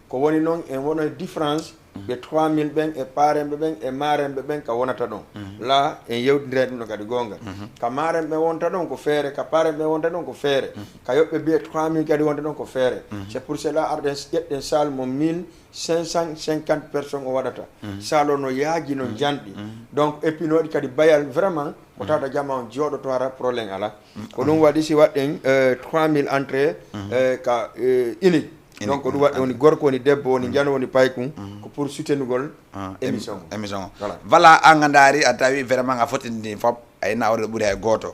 Ko woni noon, en wonay différence ɓe trois mille ɓen e parenɓe ɓen e marenɓe ɓen ka wonata ɗon. La, en yewtindira ɗum ɗo kadi goonga. Ka marenɓe ɓen wonta ɗon ko feere, ka parenɓe ɓen wonta ɗon ko feere. Ka yoɓɓe biye trois mille kadi wonta ɗon ko feere. C'est pour cela arɗen ƴetten salle mo mille cinq cent cinquante personnes o waɗata. Salle o no yaaji, no janɗi. Donc, et puis no waɗi kadi bayal vraiment, ko tawata jama on jooɗoto hara problème alaa. Ko ɗum waɗi si waɗɗen, euh, trois mille entrée, euh, ka, euh, unique. Donc, ko ɗum waɗi woni gorko, woni debbo, woni njano, woni paykun, ko pour soutenugol émission on. Émission on. Voilà. Voilà, an a ndaari, a tawi vraiment a fotindini fop, a yina awre ɓuri hay gooto.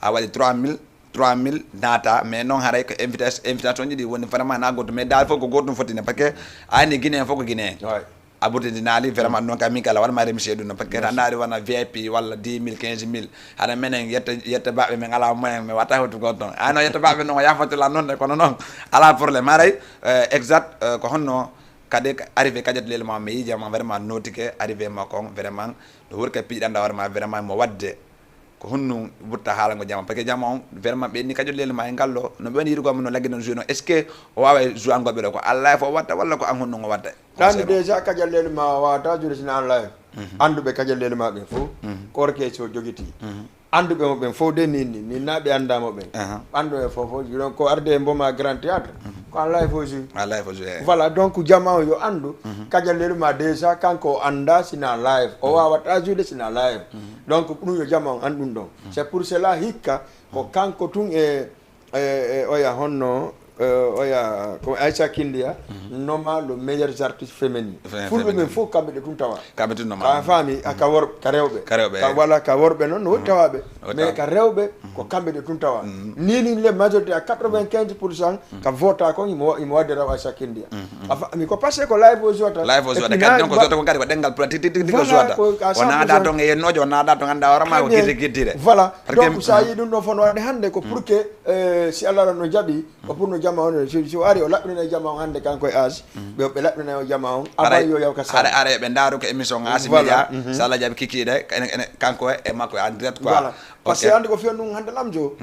A waɗi trois mille, trois mille naata, mais noon haray ko invita-, invitation ji ɗi woni vraiment na gooto, mais daal fof ko gooto ɗum fotini, parce que a ani Guinéen fof ko Guinéen. Ouais. A ɓurtindinaali, vraiment, noon kam min kala waɗma remercier ɗum, parce que a ndaari wona V I P walla dix mille, quinze mille, hara menen yetta, yetta baɓe men alaa moyen, mi wata hewtu gon ton. A no yetta baɓe noon, o yaafotila noon ne, kono noon, alaa problème. Haray, euh, exact, euh, ko honno kadi arrivé kajat leli ma, mi yiija ma vraiment notike arrivé makko on, vraiment, no hurka piiɗanɗa hoore ma, vraiment, mo waɗde. Ko honno wurta haalango jama? Parce que jama on, vraiment, ɓe ni kajol leli ma e ngal ɗo, no ɓe woni yiɗugol mo no laggi non joué non. Est-ce que o waaway jouangol ɓe ɗo? Ko en live o watta walla ko an honno o watta? Ɗan déjà kajal leli ma wawata joué sina en live. Annduɓe kajal leli ma ɓen fof, korke so jogiti. Annduɓe mo ɓen fof de ni, ni, ni na ɓe annda mo ɓen. Annduɓe fof fof, donc ko arde e Mboma Grand Théâtre. Ko en live aussi. En live aussi, eh. Voilà, donc jama on yo anndu. Kajal leli ma déjà kanko o annda sina live. O wawata joué sina live. Donc, ɗum yo jama on anndu ɗum ɗon. C'est pour cela hikka ko kanko tun e, e, e oya honno, e, oya ko Aïcha Kindia, noma le meilleur artiste féminin. Féminin. Fulɓe men fof kamɓe ɗe tun tawa. Kamɓe tun noma. Ka faami, a ka wor-, ka rewɓe. Ka rewɓe, ka eh. Wala ka worɓe noon, no woodi tawaaɓe. Mais ka rewɓe, ko kamɓe ɗe tun tawa. Ni, ni, le majorité à quatre-vingt-quinze pour cent, ka vota kon, imo, imo wadde raw Aïcha Kindia. A fa-, mi ko parce que ko live o jouata. Live o jouata. Kadi non ko jouata kon kadi ko ɗenngal pulaar tigi tigi tigi ko jouata. Voilà, ko à cent pour cent. O naada ton e yennoojo, o naada ton annda hoore ma ko gidde giddire. Voilà. Donc, sa yii ɗum ɗon fof no waɗde hannde ko pour que, euh, si Allah no jaɓi, ko pour no jama on, si, si o ari o laɓɓinana jama on hannde kanko e As, ɓe, ɓe laɓɓinana o jama on, avant yo yaw ka sala. Haray, haray ɓe ndaaru ko émission As Media, si Allah jaɓi kikiiɗe, ene, ene, kanko e makko en direct quoi. Voilà. Parce que hannde ko fiyan ɗum hannde lamjo.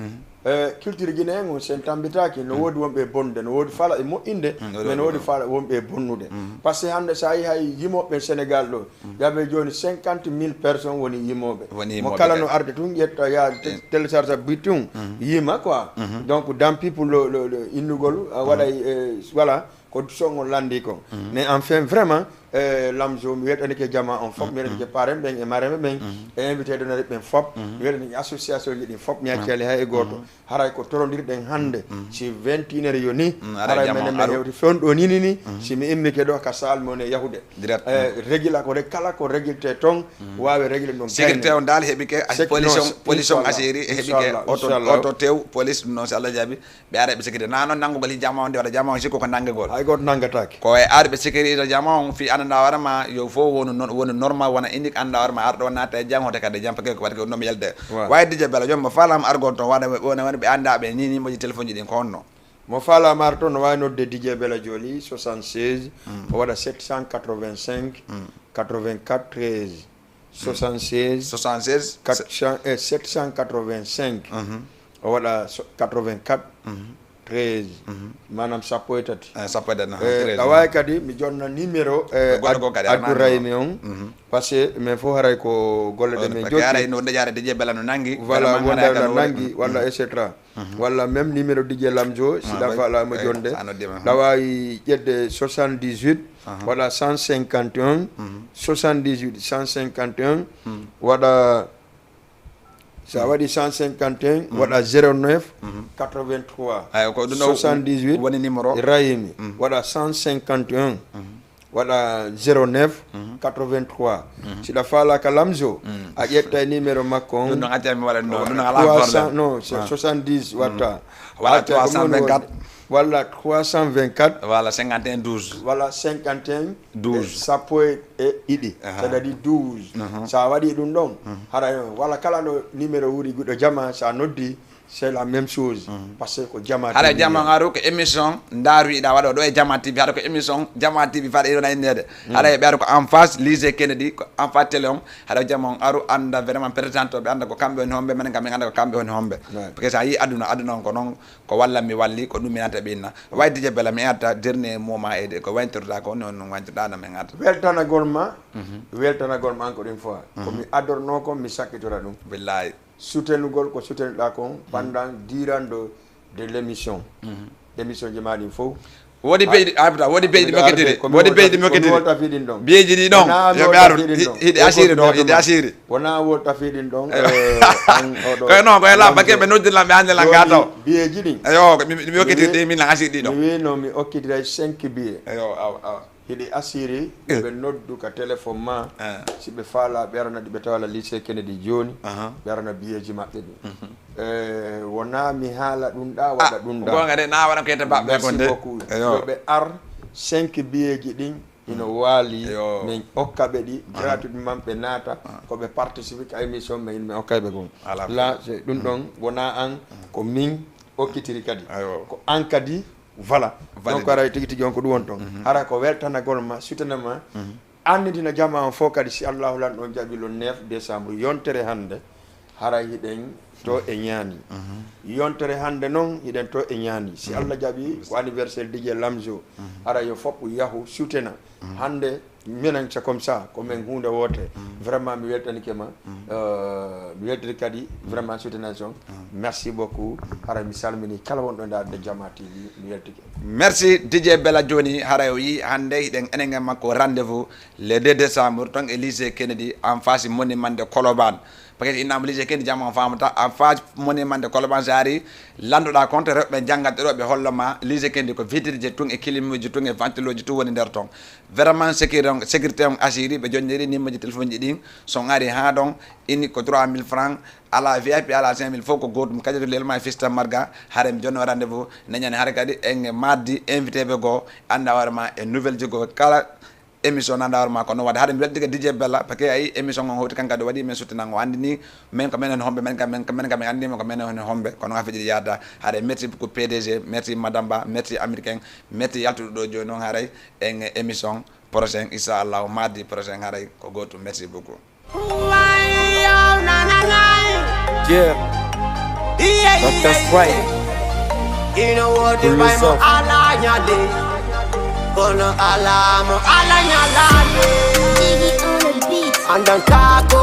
Eh, culture Guinée en on, sen tambitaaki, no woodi wonɓe e bonnude, no woodi faala e moƴƴinde, mais no woodi faala wonɓe e bonnude. Parce que hannde so a yii hay yimooɓe ɓen Sénégal ɗo, jaɓe jooni cinquante mille personnes woni yimooɓe. Woni yimooɓe. Mo kala no arde tun, ƴetta, yaa te-, télécharge bit tun, yima quoi. Donc, tant pis pour le, le, le innugol, a waɗay, eh, voilà, ko son on lanndii kon. Mais enfin, vraiment, E Lamzo, mi weltanike jamaa on fof, mi weltanike parents ɓen e marraines ɓen, e invité d'honneur ɓen fof, mi weltanike association ji ɗin fof, mi accaali hay e gooto. Haray ko torondirɗen hannde, si vingt et une heures yoni, haray menen men hewti fewndo ɗo nini ni, si mi immike ɗo ka salle mon e yahude. Direct. E, régula ko reg-, kala ko réglé ton, waawe réglé ɗon. Sécurité on dal heɓike, police on, police on asiri, e heɓike auto, auto tew, police ɗum noon si Allah jaɓi. Ɓe ara ɓe sécurité. Na noon nanngugol hii jamaa on de, walla jamaa on sikko ko nanngegol. Hay gooto nanngataake. Ko e ar ɓe sécurité jamaa on fii annda hoore ma yo fof wonu non, wonu normal, wona unique, annda hoore ma ar ɗo naata e jam, hoto kadi e jam, parce que ko waɗi ko ɗum yelde. Waaw. Waawi D J Bella, jooni mo faalaama argol toon, wona, wona, wona ɓe annda ɓe ni, ni moƴƴi téléphone ji ɗin ko honno? Mo faalaama ar toon no waawi nodde D J Bella jooni, soixante-seize, o waɗa sept cent quatre-vingt-cinq, quatre-vingt-quatre, treize. Soixante-seize, soixante-seize, quatre cents, eh, sept cent quatre-vingt-cinq. O waɗa so-, quatre-vingt-quatre, treize. Maanaam sappo e tati. Eh, sappo e tati, eh, treize. Awa kadi, mi jonna numéro, eh, goɗɗo goo kadi, Abdourahim on. Parce que men fof haray ko golle ɗe men jogii. Haray no nde jaare D J Bella no nangi. Voilà, wonde la nangi, walla et cetera. Walla même numéro D J Lamzo, si ɗa faala mo jonde. Ɗa waawi ƴettude soixante-dix-huit, waɗa cent cinquante et un, soixante-dix-huit, cent cinquante et un, waɗa, so a waɗi cent cinquante et un, waɗa zéro neuf, quatre-vingt-trois, soixante-dix-huit, woni numéro. Rahimi, waɗa cent cinquante et un. Waɗa zéro neuf, quatre-vingt-trois. Si ɗa faala ka Lamzo, a ƴetta e numéro makko on. Ɗum ɗon acca mi waɗa ɗum ɗon, ɗum ɗon alaa trois cents, problème. Non, c'est soixante-dix watta. Walla trois cent vingt-quatre. Walla trois cent vingt-quatre. Walla cinquante et un douze. Walla cinquante et un, douze. Sappo e ɗiɗi. C'est-à-dire douze. So a waɗi ɗum ɗon, hara, walla kala no numéro wuri giɗo jama, so a noddi, c'est la même chose. Parce que ko Jama T V. Hara Jama on aru ko émission ndaaru yiɗa waɗo ɗo e Jama T V. Hara ko émission Jama T V faɗa ina innede. Hara e ɓe aru ko en face lycée Kennedy, ko en face télé on. Hara Jama on aru annda vraiment présente ɓe annda ko kamɓe woni homɓe, menen kam min annda ko kamɓe woni homɓe. Ouais. Parce que so a yii aduna, aduna on ko non, ko walla mi walli, ko ɗum mi nata ɓe inna. Way D J Bella mi arta dernier moment e de, ko wayntorta ko, non, non wayntorɗa no min arta. Weltanagol ma, weltanagol ma encore une fois. Ko mi adorno ko, mi sakkitora ɗum. Billahi. Soutenugol ko soutenuɗaa kon pendant durant de, de l'émission. Émission ji maa ɗin fof. Woodi beyɗi, a, woodi beyɗi mi okkitiri. Woodi beyɗi mi okkitiri. Wolta fii ɗin ɗon. Biyeeji ɗi ɗon. Yo mi aru. Hiɗi asiri ɗon, hiɗi asiri. Wona wolta fii ɗin ɗon. Eh, an oɗo. Koye non, koye lamba ke ɓe noddi lamɓe hannde lan gato. Biyeeji ɗin. Eyo, mi, mi okkitiri ɗi, min lan asiri ɗi ɗon. Mi wiino mi okkitiray cinq billets. Eyo, awa, awa. Hiɗi asiri, ɓe noddu ka téléphone ma. Si ɓe faala, ɓe arana ɗi, ɓe tawa la lycée Kennedy jooni. Ɓe arana biyeeji maɓɓe ɗin. Eh, wona mi haala ɗum ɗa, waɗa ɗum ɗa. Gonga de, na waɗa ko yetta baɓɓe kon de. Merci beaucoup. Eyo. Yo ɓe ar, cinq biyeeji ɗin, ino waali, min okka ɓe ɗi, gratuitement ɓe naata, ko ɓe participe ka émission, min, min okkay ɓe kon. Ala. La, c'est ɗum ɗon, wona an, ko min okkitiri kadi. Ayo. Ko an kadi, voilà. Valide. Donc, haray tigi tigi on ko ɗum woni ton. Hara ko weltanagol ma, sutana ma, annitina jama on fof kadi, si Allahu lan ɗon jaɓi le neuf décembre, yontere hannde, haray hiɗen to e ñaani. Yontere hannde non, hiɗen to e ñaani. Si Allah jaɓi, ko anniversaire D J Lamzo, haray yo fof yahu sutena. Hannde, minen, c'est comme ça, ko men huunde woote. Vraiment, mi weltanike ma. Euh, mi weltiri kadi, vraiment, soutenance on. Merci beaucoup. Hara mi salmini kala wonɗo e ndaarde Jama T V, mi weltike. Merci, D J Bella jooni, hara o yii hannde hiɗen enen e makko rendez-vous le deux décembre, ton e lycée Kennedy, en face monument de Colobane. Parce que innama lycée Kennedy jama on famata, en face monument de Colobane, si a ari, landoɗa compte rewɓe janngatɓe ɗo, ɓe hollo ma lycée Kennedy ko vitre ji tun e clim uji tun e ventilo ji tun woni nder ton. Vraiment, sécurité on, sécurité on asiri, ɓe jonniri numéro ji téléphone ji ɗin, so on ari haa ɗon, ini ko trois mille francs, ala V I P, ala cinq mille, fof ko gootum, kadi to lelma e fista marga, hare mi jonno rendez-vous, neñani hare kadi, en mardi, invité ɓe goo, annda hoore ma e nouvelle ji goo, kala émission nanda hoore ma ko no waɗa. Hare mi weltike D J Bella, parce que ayi émission on hewti kan kadi waɗi, men suttinan o anndini, men ko menen homɓe, men ka, men, men ka men anndima ko menen woni homɓe, kono nga fijiri yaada. Hare merci beaucoup P D G, merci Madame Ba, merci Américain, merci yaltuɗo ɗo jooni on, haray en émission prochain, inchallahu, mardi prochain, haray ko gootum. Merci beaucoup. Yeah. Doctor Strike. Pull this off. Kono alamo ala nyalade. Andan kako.